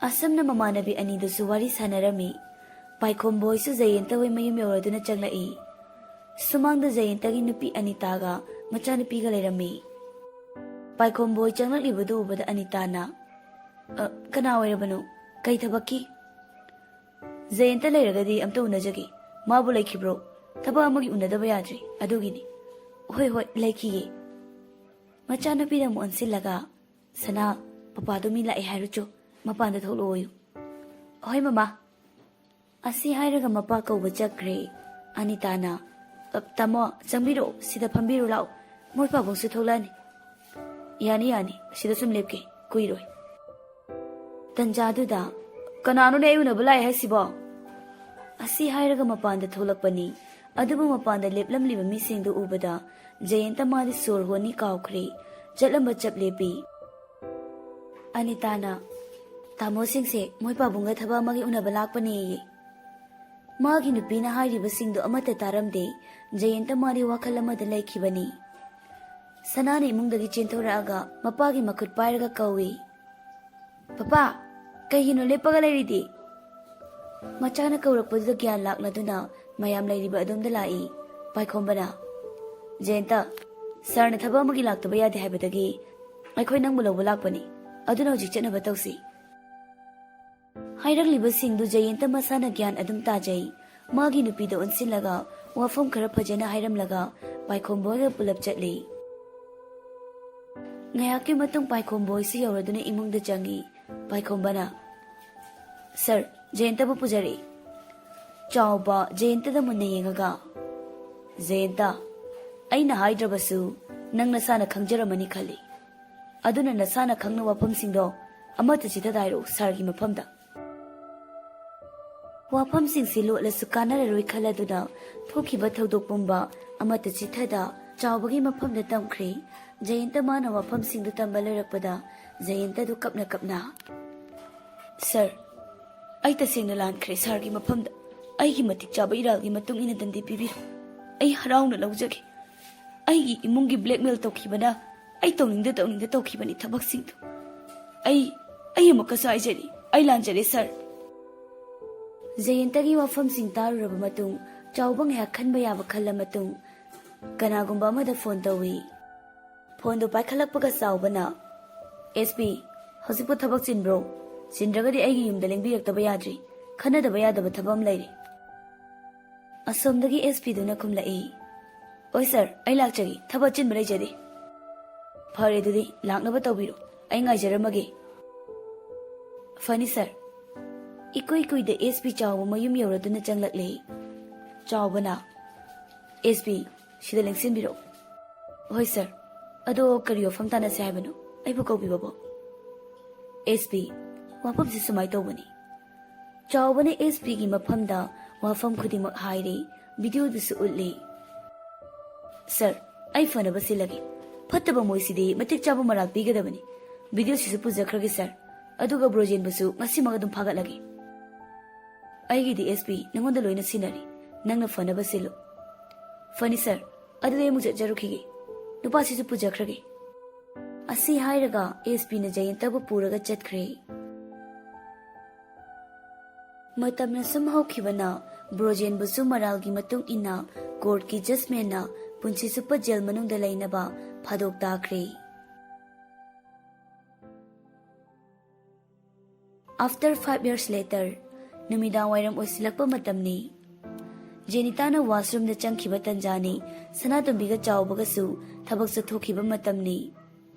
ꯑꯁꯨꯝꯅ ꯃꯃꯥꯟꯅꯕꯤ ꯑꯅꯤꯗꯨꯁꯨ ꯋꯥꯔꯤ ꯁꯥꯟꯅꯔꯝꯃꯤ꯫ ꯄꯥꯏꯈꯣꯝꯕ ꯍꯣꯏꯁꯨ ꯖꯌꯟꯇ ꯍꯣꯏ ꯃꯌꯨꯝ ꯌꯧꯔꯗꯨꯅ ꯆꯪꯂꯛꯏ꯫ ꯁꯨꯃꯥꯡꯗ ꯖꯌꯟꯇꯒꯤ ꯅꯨꯄꯤ ꯑꯅꯤꯇꯥꯒ ꯃꯆꯥꯅꯨꯄꯤꯒ ꯂꯩꯔꯝꯃꯤ꯫ ꯄꯥꯏꯈꯣꯝꯕ ꯍꯣꯏ ꯆꯪꯂꯛꯂꯤꯕꯗꯨ ꯎꯕꯗ ꯑꯅꯤꯇꯥꯅ, "ꯑ, ꯀꯅꯥ ꯑꯣꯏꯔꯕꯅꯣ? ꯀꯩ ꯊꯕꯛꯀꯤ?" "ꯖꯌꯟꯇ ꯂꯩꯔꯒꯗꯤ ꯑꯝꯇ ꯎꯅꯖꯒꯦ꯫ ꯃꯥꯕꯨ ꯂꯩꯈꯤꯕ꯭ꯔꯣ? ꯊꯕꯛ ꯑꯃꯒꯤ ꯎꯅꯗꯕ ꯌꯥꯗ꯭ꯔꯤ, ꯑꯗꯨꯒꯤꯅꯤ꯫" "ꯍꯣꯏ, ꯍꯣꯏ, ꯂꯩꯈꯤꯌꯦ꯫" ꯃꯆꯥꯅꯨꯄꯤꯗ ꯑꯃꯨꯛ ꯑꯣꯟꯁꯤꯜꯂꯒ, "ꯁꯅꯥ, ꯄꯄꯥꯗꯣ ꯃꯤ ꯂꯥꯛꯑꯦ ꯍꯥꯏꯔꯨꯆꯣ, ꯃꯄꯥꯟꯗ ꯊꯣꯛꯂꯛꯑꯣꯌꯨ꯫" "ꯍꯣꯏ, ꯃꯃꯥ꯫" ꯑꯁꯤ ꯍꯥꯏꯔꯒ ꯃꯄꯥ ꯀꯧꯕ ꯆꯠꯈ꯭ꯔꯦ꯫ ꯑꯅꯤꯇꯥꯅ, "ꯑ, ꯇꯥꯃꯣ, ꯆꯪꯕꯤꯔꯛꯑꯣ, ꯁꯤꯗ ꯐꯝꯕꯤꯔꯨ ꯂꯥꯛꯑꯣ, ꯃꯣꯏ ꯄꯥꯕꯨꯡꯁꯨ ꯊꯣꯛꯂꯛꯑꯅꯤ꯫" "ꯌꯥꯅꯤ, ꯌꯥꯅꯤ, ꯁꯤꯗ ꯁꯨꯝ ꯂꯦꯞꯀꯦ, ꯀꯨꯏꯔꯣꯏ꯫" ꯇꯟꯖꯥꯗꯨꯗ, "ꯀꯅꯥꯅꯣꯅꯦ ꯑꯩ ꯎꯅꯕ ꯂꯥꯛꯑꯦ ꯍꯥꯏꯁꯤꯕꯣ?" ꯑꯁꯤ ꯍꯥꯏꯔꯒ ꯃꯄꯥꯟꯗ ꯊꯣꯛꯂꯛꯄꯅꯤ꯫ ꯑꯗꯨꯕꯨ ꯃꯄꯥꯟꯗ ꯂꯦꯞꯂꯝꯂꯤꯕ ꯃꯤꯁꯤꯡꯗꯨ ꯎꯕꯗ ꯖꯌꯟꯇ ꯃꯥꯗꯤ ꯁꯣꯔ ꯍꯣꯟꯅꯤ ꯀꯥꯎꯈ꯭ꯔꯦ꯫ ꯆꯠꯂꯝꯕ ꯆꯞ ꯂꯦꯞꯄꯤ꯫ ꯑꯅꯤꯇꯥꯅ, "ꯇꯥꯃꯣꯁꯤꯡꯁꯦ ꯃꯣꯏ ꯄꯥꯕꯨꯡꯒ ꯊꯕꯛ ꯑꯃꯒꯤ ꯎꯅꯕ ꯂꯥꯛꯄꯅꯦꯌꯦ꯫" ꯃꯥꯒꯤ ꯅꯨꯄꯤꯅ ꯍꯥꯏꯔꯤꯕꯁꯤꯡꯗꯨ ꯑꯃꯠꯇ ꯇꯥꯔꯝꯗꯦ꯫ ꯖꯌꯟꯇ ꯃꯥꯗꯤ ꯋꯥꯈꯜ ꯑꯃꯗ ꯂꯩꯈꯤꯕꯅꯤ꯫ ꯁꯅꯥꯅ ꯏꯃꯨꯡꯗꯒꯤ ꯆꯦꯟꯊꯣꯔꯛꯑꯒ ꯃꯄꯥꯒꯤ ꯃꯈꯨꯠ ꯄꯥꯏꯔꯒ ꯀꯧꯏ, "ꯄꯄꯥ, ꯀꯩꯒꯤꯅꯣ ꯂꯦꯞꯄꯒ ꯂꯩꯔꯤꯗꯤ?" ꯃꯆꯥꯅ ꯀꯧꯔꯛꯄꯗꯨꯗ ꯒ꯭ꯌꯥꯟ ꯂꯥꯛꯂꯗꯨꯅ ꯃꯌꯥꯝ ꯂꯩꯔꯤꯕ ꯑꯗꯣꯝꯗ ꯂꯥꯛꯏ꯫ ꯄꯥꯏꯈꯣꯝꯕꯅ, "ꯖꯌꯟꯇ, ꯁꯥꯔꯅ ꯊꯕꯛ ꯑꯃꯒꯤ ꯂꯥꯛꯇꯕ ꯌꯥꯗꯦ ꯍꯥꯏꯕꯗꯒꯤ ꯑꯩꯈꯣꯏ ꯅꯪꯕꯨ ꯂꯧꯕ ꯂꯥꯛꯄꯅꯤ꯫ ꯑꯗꯨꯅ ꯍꯧꯖꯤꯛ ꯆꯠꯅꯕ ꯇꯧꯁꯤ꯫" ꯍꯥꯏꯔꯛꯂꯤꯕꯁꯤꯡꯗꯨ ꯖꯌꯟꯇ ꯃꯁꯥꯅ ꯒ꯭ꯌꯥꯟ ꯑꯗꯨꯝ ꯇꯥꯖꯩ꯫ ꯃꯥꯒꯤ ꯅꯨꯄꯤꯗ ꯑꯣꯟꯁꯤꯜꯂꯒ ꯋꯥꯐꯝ ꯈꯔ ꯐꯖꯅ ꯍꯥꯏꯔꯝꯂꯒ ꯄꯥꯏꯈꯣꯝꯕ ꯍꯣꯏꯒ ꯄꯨꯂꯞ ꯆꯠꯂꯤ꯫ ꯉꯥꯏꯍꯥꯛꯀꯤ ꯃꯇꯨꯡ ꯄꯥꯏꯈꯣꯝꯕ ꯍꯣꯏꯁꯨ ꯌꯧꯔꯗꯨꯅ ꯏꯃꯨꯡꯗ ꯆꯪꯉꯤ꯫ ꯄꯥꯏꯈꯣꯝꯕꯅ, "ꯁꯥꯔ, ꯖꯌꯟꯇꯕꯨ ꯄꯨꯖꯔꯛꯏ꯫" ꯆꯥꯎꯕ ꯖꯌꯟꯇꯗ ꯃꯨꯟꯅ ꯌꯦꯡꯉꯒ, "ꯖꯌꯟꯇ, ꯑꯩꯅ ꯍꯥꯏꯗ꯭ꯔꯕꯁꯨ ꯅꯪ ꯅꯁꯥꯅ ꯈꯪꯖꯔꯝꯃꯅꯤ ꯈꯜꯂꯤ꯫ ꯑꯗꯨꯅ ꯅꯁꯥꯅ ꯈꯪꯅ ꯋꯥꯐꯝꯁꯤꯡꯗꯣ ꯑꯃꯠꯇ ꯆꯤꯊꯗ ꯍꯥꯏꯔꯛꯎ ꯁꯥꯔꯒꯤ ꯃꯐꯝꯗ꯫" ꯋꯥꯐꯝꯁꯤꯡꯁꯤ ꯂꯣꯠꯂꯁꯨ ꯀꯥꯟꯅꯔꯔꯣꯏ ꯈꯜꯂꯗꯨꯅ ꯊꯣꯛꯈꯤꯕ ꯊꯧꯗꯣꯛ ꯄꯨꯝꯕ ꯑꯃꯠꯇ ꯆꯤꯊꯗ ꯆꯥꯎꯕꯒꯤ ꯃꯐꯝꯗ ꯇꯝꯈ꯭ꯔꯦ꯫ ꯖꯌꯟꯇ ꯃꯥꯅ ꯋꯥꯐꯝꯁꯤꯡꯗꯨ ꯇꯝꯕ ꯂꯣꯏꯔꯛꯄꯗ ꯖꯌꯟꯇꯗꯨ ꯀꯞꯅ ꯀꯞꯅ, "ꯁꯥꯔ, ꯑꯩ ꯇꯁꯦꯡꯅ ꯂꯥꯟꯈ꯭ꯔꯦ ꯁꯥꯔꯒꯤ ꯃꯐꯝꯗ꯫ ꯑꯩꯒꯤ ꯃꯇꯤꯛ ꯆꯥꯕ ꯏꯔꯥꯜꯒꯤ ꯃꯇꯨꯡ ꯏꯟꯅ ꯗꯟꯗꯤ ꯄꯤꯕꯤꯔꯣ꯫ ꯑꯩ ꯍꯔꯥꯎꯅ ꯂꯧꯖꯒꯦ꯫ ꯑꯩꯒꯤ ꯏꯃꯨꯡꯒꯤ ꯕ꯭ꯂꯦꯛꯃꯦꯜ ꯇꯧꯈꯤꯕꯅ ꯑꯩ ꯇꯧꯅꯤꯡꯗ ꯇꯧꯅꯤꯡꯗ ꯇꯧꯈꯤꯕꯅꯤ ꯊꯕꯛꯁꯤꯡꯗꯨ꯫ ꯑꯩ, ꯑꯩ ꯑꯃꯨꯛꯀꯁꯨ ꯍꯥꯏꯖꯔꯤ, ꯑꯩ ꯂꯥꯟꯖꯔꯦ ꯁꯥꯔ꯫" ꯖꯌꯟꯇꯒꯤ ꯋꯥꯐꯝꯁꯤꯡ ꯇꯥꯔꯨꯔꯕ ꯃꯇꯨꯡ ꯆꯥꯎꯕ ꯉꯥꯏꯍꯥꯛ ꯈꯟꯕ ꯌꯥꯕ ꯈꯜꯂ ꯃꯇꯨꯡ ꯀꯅꯥꯒꯨꯝꯕ ꯑꯃꯗ ꯐꯣꯟ ꯇꯧꯏ꯫ ꯐꯣꯟꯗꯨ ꯄꯥꯏꯈꯠꯂꯛꯄꯒ ꯆꯥꯎꯕꯅ, "ꯑꯦꯁ ꯄꯤ, ꯍꯧꯖꯤꯛꯄꯨ ꯊꯕꯛ ꯆꯤꯟꯕ꯭ꯔꯣ? ꯆꯤꯟꯗ꯭ꯔꯒꯗꯤ ꯑꯩꯒꯤ ꯌꯨꯝꯗ ꯂꯦꯡꯕꯤꯔꯛꯇꯕ ꯌꯥꯗ꯭ꯔꯤ꯫ ꯈꯟꯅꯗꯕ ꯌꯥꯗꯕ ꯊꯕꯛ ꯑꯃ ꯂꯩꯔꯦ꯫" ꯑꯁꯣꯝꯗꯒꯤ ꯑꯦꯁ ꯄꯤꯗꯨꯅ ꯈꯨꯝꯂꯛꯏ, "ꯑꯣꯏ ꯁꯥꯔ, ꯑꯩ ꯂꯥꯛꯆꯒꯦ, ꯊꯕꯛ ꯑꯆꯤꯟꯕ ꯂꯩꯖꯗꯦ꯫" "ꯐꯔꯦ, ꯑꯗꯨꯗꯤ ꯂꯥꯛꯅꯕ ꯇꯧꯕꯤꯔꯣ, ꯑꯩ ꯉꯥꯏꯖꯔꯝꯃꯒꯦ꯫" "ꯐꯅꯤ ꯁꯥꯔ꯫" ꯏꯀꯨꯏ ꯀꯨꯏꯗ ꯑꯦꯁ ꯄꯤ ꯆꯥꯎꯕ ꯃꯌꯨꯝ ꯌꯧꯔꯗꯨꯅ ꯆꯪꯂꯛꯂꯦ꯫ ꯆꯥꯎꯕꯅ, "ꯑꯦꯁ ꯄꯤ, ꯁꯤꯗ ꯂꯦꯡꯁꯤꯟꯕꯤꯔꯛꯎ"꯫ "ꯍꯣꯏ ꯁꯥꯔ꯫ ꯑꯗꯣ ꯀꯔꯤ ꯋꯥꯐꯝ ꯇꯥꯟꯅꯁꯦ ꯍꯥꯏꯕꯅꯣ? ꯑꯩꯕꯨ ꯀꯧꯕꯤꯕꯕꯣ?" "ꯑꯦꯁ ꯄꯤ, ꯋꯥꯐꯝꯁꯤ ꯁꯨꯃꯥꯏꯅ ꯇꯧꯕꯅꯤ"꯫ ꯆꯥꯎꯕꯅ ꯑꯦꯁ ꯄꯤꯒꯤ ꯃꯐꯝꯗ ꯋꯥꯐꯝ ꯈꯨꯗꯤꯡꯃꯛ ꯍꯥꯏꯔꯦ, ꯚꯤꯗꯤꯑꯣꯗꯨꯁꯨ ꯎꯠꯂꯦ꯫ "ꯁꯥꯔ, ꯑꯩ ꯐꯅꯕ ꯁꯤꯜꯂꯒꯦ꯫ ꯐꯠꯇꯕ ꯃꯣꯏꯁꯤꯗꯤ ꯃꯇꯤꯛ ꯆꯥꯕ ꯃꯔꯥꯜ ꯄꯤꯒꯗꯕꯅꯤ꯫ ꯚꯤꯗꯤꯑꯣꯁꯤꯁꯨ ꯄꯨꯖꯈ꯭ꯔꯒꯦ ꯁꯥꯔ, ꯑꯗꯨꯒ ꯕ꯭ꯔꯣꯖꯦꯟꯕꯨꯁꯨ ꯉꯁꯤꯃꯛ ꯑꯗꯨꯝ ꯐꯥꯒꯠꯂꯒꯦ꯫ ꯑꯩꯒꯤꯗꯤ ꯑꯦꯁ ꯄꯤ ꯅꯉꯣꯟꯗ ꯂꯣꯏꯅ ꯁꯤꯟꯅꯔꯤ, ꯅꯪꯅ ꯐꯅꯕ ꯁꯤꯜꯂꯨ"꯫ "ꯐꯅꯤ ꯁꯥꯔ, ꯑꯗꯨꯗꯤ ꯑꯩ ꯑꯃꯨꯛ ꯆꯠꯆꯔꯨꯈꯤꯒꯦ꯫ ꯅꯨꯄꯥꯁꯤꯁꯨ ꯄꯨꯖꯈ꯭ꯔꯒꯦ"꯫ ꯑꯁꯤ ꯍꯥꯏꯔꯒ ꯑꯦꯁ ꯄꯤꯅ ꯖꯌꯟꯇꯕꯨ ꯄꯨꯔꯒ ꯆꯠꯈ꯭ꯔꯦ꯫ ꯃꯇꯝꯅ ꯁꯨꯝ ꯍꯧꯈꯤꯕꯅ ꯕ꯭ꯔꯣꯖꯦꯟꯕꯨꯁꯨ ꯃꯔꯥꯜꯒꯤ ꯃꯇꯨꯡ ꯏꯟꯅ ꯀꯣꯔꯠꯀꯤ ꯖꯖꯃꯦꯟꯅ ꯄꯨꯟꯁꯤ ꯆꯨꯞꯄ ꯖꯦꯜ ꯃꯅꯨꯡꯗ ꯂꯩꯅꯕ ꯐꯥꯗꯣꯛ ꯇꯥꯈ꯭ꯔꯦ꯫ After five years later, ꯅꯨꯃꯤꯗꯥꯡ ꯋꯥꯏꯔꯝ ꯑꯣꯏꯁꯤꯜꯂꯛꯄ ꯃꯇꯝꯅꯤ꯫ ꯖꯦꯅꯤꯇꯥꯅ ꯋꯥꯁꯔꯨꯝꯗ ꯆꯪꯈꯤꯕ ꯇꯟꯖꯥꯅꯤ꯫ ꯁꯅꯥꯇꯣꯝꯕꯤꯒ ꯆꯥꯎꯕꯒꯁꯨ ꯊꯕꯛ ꯆꯠꯊꯣꯛꯈꯤꯕ ꯃꯇꯝꯅꯤ꯫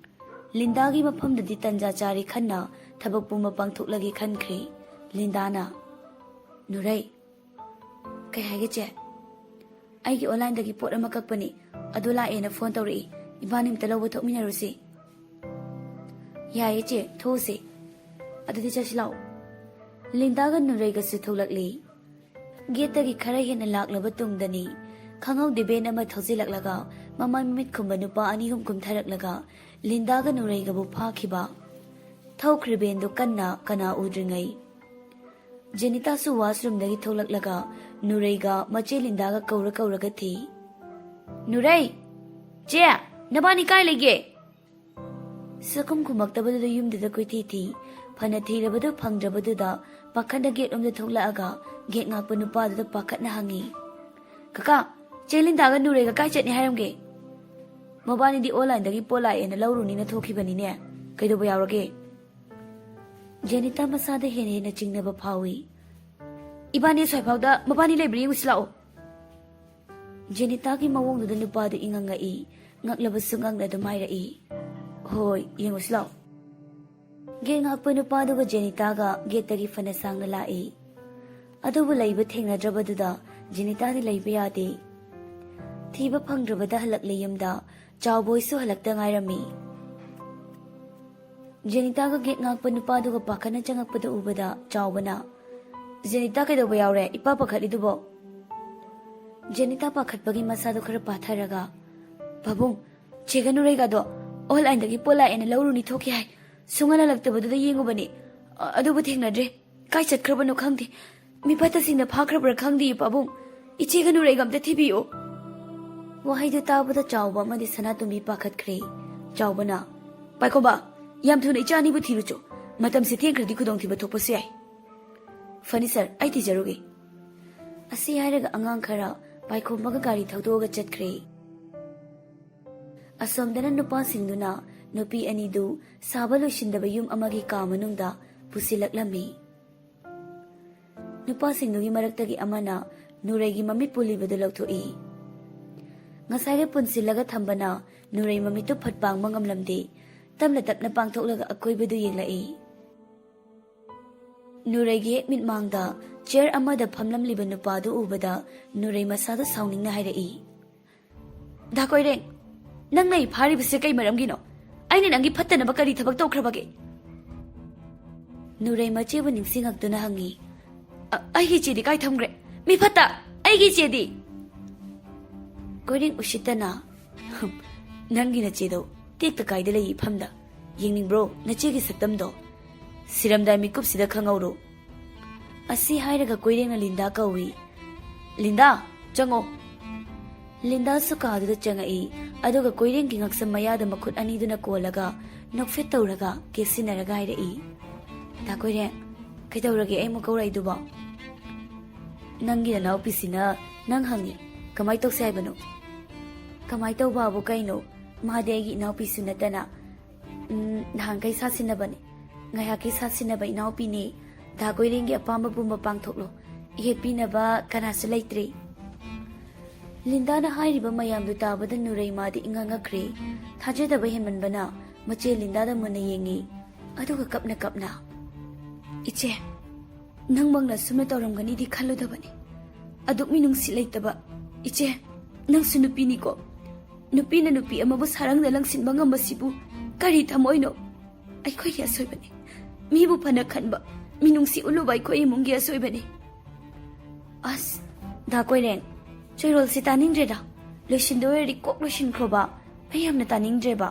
ꯂꯤꯟꯗꯥꯒꯤ ꯃꯐꯝꯗꯗꯤ ꯇꯟꯖꯥ ꯆꯥꯔꯦ ꯈꯟꯅ ꯊꯕꯛ ꯄꯨꯝꯕ ꯄꯥꯡꯊꯣꯛꯂꯒꯦ ꯈꯟꯈ꯭ꯔꯦ꯫ ꯂꯤꯟꯗꯥꯅ, "ꯅꯨꯔꯩ"꯫ "ꯀꯩ ꯍꯥꯏꯒꯦ ꯆꯦ?" "ꯑꯩꯒꯤ ꯑꯣꯟꯂꯥꯏꯟꯗꯒꯤ ꯄꯣꯠ ꯑꯃ ꯀꯛꯄꯅꯤ, ꯑꯗꯨ ꯂꯥꯛꯑꯦꯅ ꯐꯣꯟ ꯇꯧꯔꯛꯏ꯫ ꯏꯕꯥꯅꯤ ꯑꯝꯇ ꯂꯧꯕ ꯊꯣꯛꯃꯤꯟꯅꯔꯨꯁꯤ"꯫ "ꯌꯥꯏꯌꯦ ꯆꯦ, ꯊꯣꯛꯎꯁꯦ"꯫ "ꯑꯗꯨꯗꯤ ꯆꯠꯁꯤ ꯂꯥꯛꯑꯣ"꯫ ꯂꯤꯟꯗꯥꯒ ꯅꯨꯔꯩꯒꯁꯨ ꯊꯣꯛꯂꯛꯂꯤ꯫ ꯒꯦꯠꯇꯒꯤ ꯈꯔ ꯍꯦꯟꯅ ꯂꯥꯛꯂꯕ ꯇꯨꯡꯗꯅꯤ, ꯈꯪꯍꯧꯗꯦ ꯚꯦꯟ ꯑꯃ ꯊꯧꯖꯤꯜꯂꯛꯂꯒ ꯃꯃꯥꯏ ꯃꯃꯤꯠ ꯈꯨꯝꯕ ꯅꯨꯄꯥ ꯑꯅꯤ ꯑꯍꯨꯝ ꯀꯨꯝꯊꯔꯛꯂꯒ ꯂꯤꯟꯗꯥꯒ ꯅꯨꯔꯩꯒꯕꯨ ꯐꯥꯈꯤꯕ꯫ ꯊꯧꯈ꯭ꯔꯦ ꯚꯦꯟꯗꯨ ꯀꯟꯅ, ꯀꯅꯥ ꯎꯗ꯭ꯔꯤꯉꯩ꯫ ꯖꯦꯅꯤꯇꯥꯁꯨ ꯋꯥꯁꯔꯨꯝꯗꯒꯤ ꯊꯣꯛꯂꯛꯂꯒ ꯅꯨꯔꯩꯒ ꯃꯆꯦ ꯂꯤꯟꯗꯥꯒ ꯀꯧꯔ ꯀꯧꯔꯒ ꯊꯤ꯫ "ꯅꯨꯔꯩ! ꯆꯦ! ꯅꯕꯥꯅꯤ ꯀꯥꯏ ꯂꯩꯒꯦ?" ꯁꯛꯈꯨꯝ ꯈꯨꯝꯃꯛꯇꯕꯗꯨꯗ ꯌꯨꯝꯗꯨꯗ ꯀꯣꯏꯊꯤ ꯊꯤ꯫ ꯐꯅ ꯊꯤꯔꯕꯗꯨ ꯐꯪꯗ꯭ꯔꯕꯗꯨꯗ ꯄꯥꯈꯠꯅ ꯒꯦꯠꯂꯣꯝꯗ ꯊꯣꯛꯂꯛꯑꯒ ꯒꯦꯠ ꯉꯥꯛꯄ ꯅꯨꯄꯥꯗꯨꯗ ꯄꯥꯈꯠꯅ ꯍꯪꯉꯤ, "ꯀꯀꯥ, ꯆꯦ ꯂꯤꯟꯗꯥꯒ ꯅꯨꯔꯩꯒ ꯀꯥꯏ ꯆꯠꯅꯤ ꯍꯥꯏꯔꯝꯒꯦ?" "ꯃꯕꯥꯅꯤꯗꯤ ꯑꯣꯟꯂꯥꯏꯟꯗꯒꯤ ꯄꯣꯠ ꯂꯥꯛꯑꯦꯅ ꯂꯧꯔꯨꯅꯤꯅ ꯊꯣꯛꯈꯤꯕꯅꯤꯅꯦ꯫ ꯀꯩꯗꯧꯕ ꯌꯥꯎꯔꯒꯦ?" ꯖꯦꯅꯤꯇꯥ ꯃꯁꯥꯗ ꯍꯦꯟꯅ ꯍꯦꯟꯅ ꯆꯤꯡꯅꯕ ꯐꯥꯎꯏ꯫ "ꯏꯕꯥꯅꯤ ꯑꯁ꯭ꯋꯥꯏꯐꯥꯎꯗ ꯃꯕꯥꯅꯤ ꯂꯩꯕ꯭ꯔꯥ ꯌꯦꯡꯉꯨꯁꯤ ꯂꯥꯛꯑꯣ"꯫ ꯖꯦꯅꯤꯇꯥꯒꯤ ꯃꯑꯣꯡꯗꯨꯗ ꯅꯨꯄꯥꯗꯨ ꯏꯉꯛ ꯉꯛꯏ꯫ ꯉꯛꯂꯕꯁꯨ ꯉꯛꯅ ꯑꯗꯨꯝ ꯍꯥꯏꯔꯛꯏ, "ꯍꯣꯏ, ꯌꯦꯡꯉꯨꯁꯤ ꯂꯥꯛꯑꯣ"꯫ ꯒꯦꯠ ꯉꯥꯛꯄ ꯅꯨꯄꯥꯗꯨꯒ ꯖꯦꯅꯤꯇꯥꯒ ꯒꯦꯠꯇꯒꯤ ꯐꯅ ꯁꯥꯡꯅ ꯂꯥꯛꯏ꯫ ꯑꯗꯨꯕꯨ ꯂꯩꯕ ꯊꯦꯡꯅꯗ꯭ꯔꯕꯗꯨꯗ ꯖꯦꯅꯤꯇꯥꯗꯤ ꯂꯩꯕ ꯌꯥꯗꯦ꯫ ꯊꯤꯕ ꯐꯪꯗ꯭ꯔꯕꯗ ꯍꯜꯂꯛꯂꯦ ꯌꯨꯝꯗ꯫ ꯆꯥꯎꯕꯣꯏꯁꯨ ꯍꯜꯂꯛꯇ ꯉꯥꯏꯔꯝꯃꯤ꯫ ꯖꯦꯅꯤꯇꯥꯒ ꯒꯦꯠ ꯉꯥꯛꯄ ꯅꯨꯄꯥꯗꯨꯒ ꯄꯥꯈꯠꯅ ꯆꯪꯉꯛꯄꯗ ꯎꯕꯗ ꯆꯥꯎꯕꯅ, "ꯖꯦꯅꯤꯇꯥ, ꯀꯩꯗꯧꯕ ꯌꯥꯎꯔꯦ? ꯏꯄꯥ ꯄꯥꯈꯠꯂꯤꯗꯨꯕꯣ?" ꯖꯦꯅꯤꯇꯥ ꯄꯥꯈꯠꯄꯒꯤ ꯃꯁꯥꯗꯣ ꯈꯔ ꯄꯥꯊꯔꯒ, "ꯄꯥꯕꯨꯡ, ꯆꯦꯒ ꯅꯨꯔꯩꯒꯗꯣ ꯑꯣꯟꯂꯥꯏꯟꯗꯒꯤ ꯄꯣꯠ ꯂꯥꯛꯑꯦꯅ ꯂꯧꯔꯨꯅꯤ ꯊꯣꯛꯈꯤ ꯍꯥꯏ꯫ ꯁꯨꯡꯍꯜ ꯍꯜꯂꯛꯇꯕꯗꯨꯗ ꯌꯦꯡꯉꯨꯕꯅꯤ꯫ ꯑ-, ꯑꯗꯨꯕꯨ ꯊꯦꯡꯅꯗ꯭ꯔꯦ꯫ ꯀꯥꯏ ꯆꯠꯈ꯭ꯔꯕꯅꯣ ꯈꯪꯗꯦ꯫ ꯃꯤ ꯐꯠꯇꯁꯤꯡꯅ ꯐꯥꯈ꯭ꯔꯕ꯭ꯔꯥ ꯈꯪꯗꯦ, ꯄꯥꯕꯨꯡ꯫ ꯏꯆꯦꯒ ꯅꯨꯔꯩꯒ ꯑꯝꯇ ꯊꯤꯕꯤꯌꯨ꯫" ꯋꯥꯍꯩꯗꯨ ꯇꯥꯕꯗ ꯆꯥꯎꯕ ꯑꯃꯗꯤ ꯁꯅꯥꯇꯣꯝꯕꯤ ꯄꯥꯈꯠꯈ꯭ꯔꯦ꯫ ꯆꯥꯎꯕꯅ, "ꯄꯥꯏꯈꯣꯝꯕ, ꯌꯥꯝ ꯊꯨꯅ ꯏꯆꯥ ꯑꯅꯤꯕꯨ ꯊꯤꯔꯨꯆꯣ꯫ ꯃꯇꯝꯁꯦ ꯊꯦꯡꯈ꯭ꯔꯗꯤ ꯈꯨꯗꯣꯡꯊꯤꯕ ꯊꯣꯛꯄꯁꯨ ꯌꯥꯏ꯫" "ꯐꯅꯤ ꯁꯥꯔ, ꯑꯩ ꯊꯤꯖꯔꯨꯒꯦ꯫" ꯑꯁꯤ ꯍꯥꯏꯔꯒ ꯑꯉꯥꯡ ꯈꯔ ꯄꯥꯏꯈꯣꯝꯕꯒ ꯒꯥꯔꯤ ꯊꯧꯗꯣꯛꯑꯒ ꯆꯠꯈ꯭ꯔꯦ꯫ ꯑꯁꯣꯝꯗꯅ ꯅꯨꯄꯥꯁꯤꯡꯗꯨꯅ ꯅꯨꯄꯤ ꯑꯅꯤꯗꯨ ꯁꯥꯕ ꯂꯣꯏꯁꯤꯟꯗꯕ ꯌꯨꯝ ꯑꯃꯒꯤ ꯀꯥ ꯃꯅꯨꯡꯗ ꯄꯨꯁꯤꯜꯂꯛꯂꯝꯃꯤ꯫ ꯅꯨꯄꯥꯁꯤꯡꯗꯨꯒꯤ ꯃꯔꯛꯇꯒꯤ ꯑꯃꯅ ꯅꯨꯔꯩꯒꯤ ꯃꯃꯤꯠ ꯄꯨꯜꯂꯤꯕꯗꯨ ꯂꯧꯊꯣꯛꯏ꯫ ꯉꯁꯥꯏꯒ ꯄꯨꯟꯁꯤꯜꯂꯒ ꯊꯝꯕꯅ ꯅꯨꯔꯩ ꯃꯃꯤꯠꯇꯨ ꯐꯠ ꯄꯥꯡꯕ ꯉꯝꯂꯝꯗꯦ꯫ ꯇꯞꯅ ꯇꯞꯅ ꯄꯥꯡꯊꯣꯛꯂꯒ ꯑꯀꯣꯏꯕꯗꯨ ꯌꯦꯡꯂꯛꯏ꯫ ꯅꯨꯔꯩꯒꯤ ꯍꯦꯛ ꯃꯤꯠꯃꯥꯡꯗ ꯆꯤꯌꯔ ꯑꯃꯗ ꯐꯝꯂꯝꯂꯤꯕ ꯅꯨꯄꯥꯗꯨ ꯎꯕꯗ ꯅꯨꯔꯩ ꯃꯁꯥꯗꯨ ꯁꯥꯎꯅꯤꯡꯅ ꯍꯥꯏꯔꯛꯏ, "ꯗꯥ ꯀꯣꯏꯔꯦꯡ, ꯅꯪꯅ ꯑꯩ ꯐꯥꯔꯤꯕꯁꯦ ꯀꯩ ꯃꯔꯝꯒꯤꯅꯣ? ꯑꯩꯅ ꯅꯪꯒꯤ ꯐꯠꯇꯅꯕ ꯀꯔꯤ ꯊꯕꯛ ꯇꯧꯈ꯭ꯔꯕꯒꯦ?" ꯅꯨꯔꯩ ꯃꯆꯦꯕꯨ ꯅꯤꯡꯁꯤꯡꯉꯛꯇꯨꯅ ꯍꯪꯉꯤ, "ꯑ-, ꯑꯩꯒꯤ ꯏꯆꯦꯗꯤ ꯀꯥꯏ ꯊꯝꯈ꯭ꯔꯦ? ꯃꯤ ꯐꯠꯇ, ꯑꯩꯒꯤ ꯏꯆꯦꯗꯤ?" ꯀꯣꯏꯔꯦꯡ ꯎꯁꯤꯠꯇꯅ, "ꯍꯝ, ꯅꯪꯒꯤ ꯅꯆꯦꯗꯣ ꯇꯦꯛꯇ ꯀꯥꯏꯗ ꯂꯩ ꯏꯐꯝꯗ꯫ ꯌꯦꯡꯅꯤꯡꯕ꯭ꯔꯣ ꯅꯆꯦꯒꯤ ꯁꯛꯇꯝꯗꯣ? ꯁꯤꯔꯝꯗꯥꯏ ꯃꯤꯀꯨꯞꯁꯤꯗ ꯈꯪꯍꯧꯔꯣ꯫" ꯑꯁꯤ ꯍꯥꯏꯔꯒ ꯀꯣꯏꯔꯦꯡꯅ ꯂꯤꯟꯗꯥ ꯀꯧꯏ꯫ "ꯂꯤꯟꯗꯥ, ꯆꯪꯉꯣ꯫" ꯂꯤꯟꯗꯥꯁꯨ ꯀꯥꯗꯨꯗ ꯆꯪꯉꯛꯏ꯫ ꯑꯗꯨꯒ ꯀꯣꯏꯔꯦꯡꯒꯤ ꯉꯛꯁꯝ ꯃꯌꯥꯗ ꯃꯈꯨꯠ ꯑꯅꯤꯗꯨꯅ ꯀꯣꯜꯂꯒ ꯅꯣꯛꯐꯦꯠ ꯇꯧꯔꯒ ꯀꯦꯁꯤꯟꯅꯔꯒ ꯍꯥꯏꯔꯛꯏ, "ꯗꯥ ꯀꯣꯏꯔꯦꯡ, ꯀꯩꯗꯧꯔꯒꯦ ꯑꯩ ꯑꯃꯨꯛ ꯀꯧꯔꯛꯏꯗꯨꯕꯣ?" "ꯅꯪꯒꯤ ꯅꯅꯥꯎꯄꯤꯁꯤꯅ ꯅꯪ ꯍꯪꯉꯤ, ꯀꯃꯥꯏ ꯇꯧꯁꯦ ꯍꯥꯏꯕꯅꯣ?" "ꯀꯃꯥꯏ ꯇꯧꯕꯕꯨ ꯀꯩꯅꯣ? ꯃꯥꯗꯤ ꯑꯩꯒꯤ ꯏꯅꯥꯎꯄꯤꯁꯨ ꯅꯠꯇꯅ꯫ ꯎꯝ, ꯅꯍꯥꯟꯈꯩ ꯁꯥꯁꯤꯟꯅꯕꯅꯦ꯫ ꯉꯥꯏꯍꯥꯛꯀꯤ ꯁꯥꯁꯤꯟꯅꯕ ꯏꯅꯥꯎꯄꯤꯅꯦ꯫ ꯗꯥ ꯀꯣꯏꯔꯦꯡꯒꯤ ꯑꯄꯥꯝꯕ ꯄꯨꯝꯕ ꯄꯥꯡꯊꯣꯛꯂꯣ꯫ ꯌꯦꯠꯄꯤꯅꯕ ꯀꯅꯥꯁꯨ ꯂꯩꯇ꯭ꯔꯦ꯫" ꯂꯤꯟꯗꯥꯅ ꯍꯥꯏꯔꯤꯕ ꯃꯌꯥꯝꯗꯨ ꯇꯥꯕꯗ ꯅꯨꯔꯩꯃꯥꯗꯤ ꯏꯉꯛ ꯉꯛꯈ꯭ꯔꯦ꯫ ꯊꯥꯖꯗꯕ ꯍꯦꯟꯃꯟꯕꯅ ꯃꯆꯦ ꯂꯤꯟꯗꯥꯗ ꯃꯨꯟꯅ ꯌꯦꯡꯉꯤ꯫ ꯑꯗꯨꯒ ꯀꯞꯅ ꯀꯞꯅ, "ꯏꯆꯦ, ꯅꯪꯃꯛꯅ ꯑꯁꯨꯝꯅ ꯇꯧꯔꯝꯒꯅꯤꯗꯤ ꯈꯜꯂꯨꯗꯕꯅꯤ꯫ ꯑꯗꯨꯛ ꯃꯤꯅꯨꯡꯁꯤ ꯂꯩꯇꯕ꯫ ꯏꯆꯦ, ꯅꯪꯁꯨ ꯅꯨꯄꯤꯅꯤꯀꯣ꯫ ꯅꯨꯄꯤꯅ ꯅꯨꯄꯤ ꯑꯃꯕꯨ ꯁꯥꯔꯪꯗ ꯂꯪꯁꯤꯟꯕ ꯉꯝꯕꯁꯤꯕꯨ ꯀꯔꯤ ꯊꯃꯣꯏꯅꯣ? ꯑꯩꯈꯣꯏꯒꯤ ꯑꯁꯣꯏꯕꯅꯤ꯫ ꯃꯤꯕꯨ ꯐꯅ ꯈꯟꯕ, ꯃꯤꯅꯨꯡꯁꯤ ꯎꯠꯂꯨꯕ ꯑꯩꯈꯣꯏ ꯏꯃꯨꯡꯒꯤ ꯑꯁꯣꯏꯕꯅꯤ꯫" ꯑꯁ, ꯗꯥ ꯀꯣꯏꯔꯦꯡ, ꯆꯣꯏꯔꯣꯜꯁꯤ ꯇꯥꯅꯤꯡꯗ꯭ꯔꯦꯗ꯫ ꯂꯣꯏꯁꯤꯟꯗꯣꯏ ꯑꯣꯏꯔꯗꯤ ꯀꯣꯛ ꯂꯣꯏꯁꯤꯟꯈ꯭ꯔꯣꯕ꯫ ꯑꯩ ꯌꯥꯝꯅ ꯇꯥꯅꯤꯡꯗ꯭ꯔꯦꯕ꯫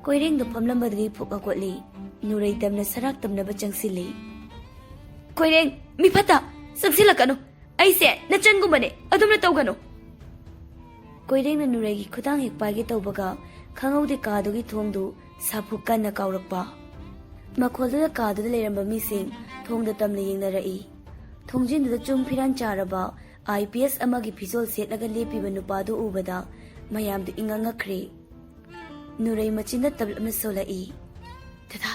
ꯀꯣꯏꯔꯦꯡꯗꯣ ꯐꯝꯂꯝꯕꯗꯒꯤ ꯐꯨꯛ ꯍꯧꯒꯠꯂꯤ꯫ ꯅꯨꯔꯩ ꯇꯝꯅ ꯁꯔꯥꯛ ꯇꯝꯅꯕ ꯆꯪꯁꯤꯜꯂꯤ꯫ "ꯀꯣꯏꯔꯦꯡ, ꯃꯤ ꯐꯠꯇ, ꯆꯪꯁꯤꯜꯂꯛꯀꯅꯨ꯫ ꯑꯩꯁꯦ ꯅꯆꯟꯒꯨꯝꯕꯅꯦ, ꯑꯗꯨꯝꯅ ꯇꯧꯒꯅꯨ꯫" ꯀꯣꯏꯔꯦꯡꯅ ꯅꯨꯔꯩꯒꯤ ꯈꯨꯗꯥꯡ ꯍꯦꯛ ꯄꯥꯏꯒꯦ ꯇꯧꯕꯒ, ꯈꯪꯍꯧꯗꯦ ꯀꯥꯗꯨꯒꯤ ꯊꯣꯡꯗꯨ ꯁꯥꯐꯨ ꯀꯟꯅ ꯀꯥꯎꯔꯛꯄ꯫ ꯃꯈꯣꯜꯗꯨꯗ ꯀꯥꯗꯨꯗ ꯂꯩꯔꯝꯕ ꯃꯤꯁꯤꯡ ꯊꯣꯡꯗ ꯇꯝꯅ ꯌꯦꯡꯅꯔꯛꯏ꯫ ꯊꯣꯡꯖꯤꯟꯗꯨꯗ ꯆꯨꯡ ꯐꯤꯔꯥꯟ ꯆꯥꯔꯕ ꯑꯥꯏ ꯄꯤ ꯑꯦꯁ ꯑꯃꯒꯤ ꯐꯤꯖꯣꯜ ꯁꯦꯠꯂꯒ ꯂꯦꯞꯄꯤꯕ ꯅꯨꯄꯥꯗꯨ ꯎꯕꯗ ꯃꯌꯥꯝꯗꯨ ꯏꯉꯛ ꯉꯛꯈ꯭ꯔꯦ꯫ ꯅꯨꯔꯩ ꯃꯆꯤꯟꯗ ꯇꯞꯂꯞꯅ ꯁꯣꯜꯂꯛꯏ, "ꯗꯗꯥ!"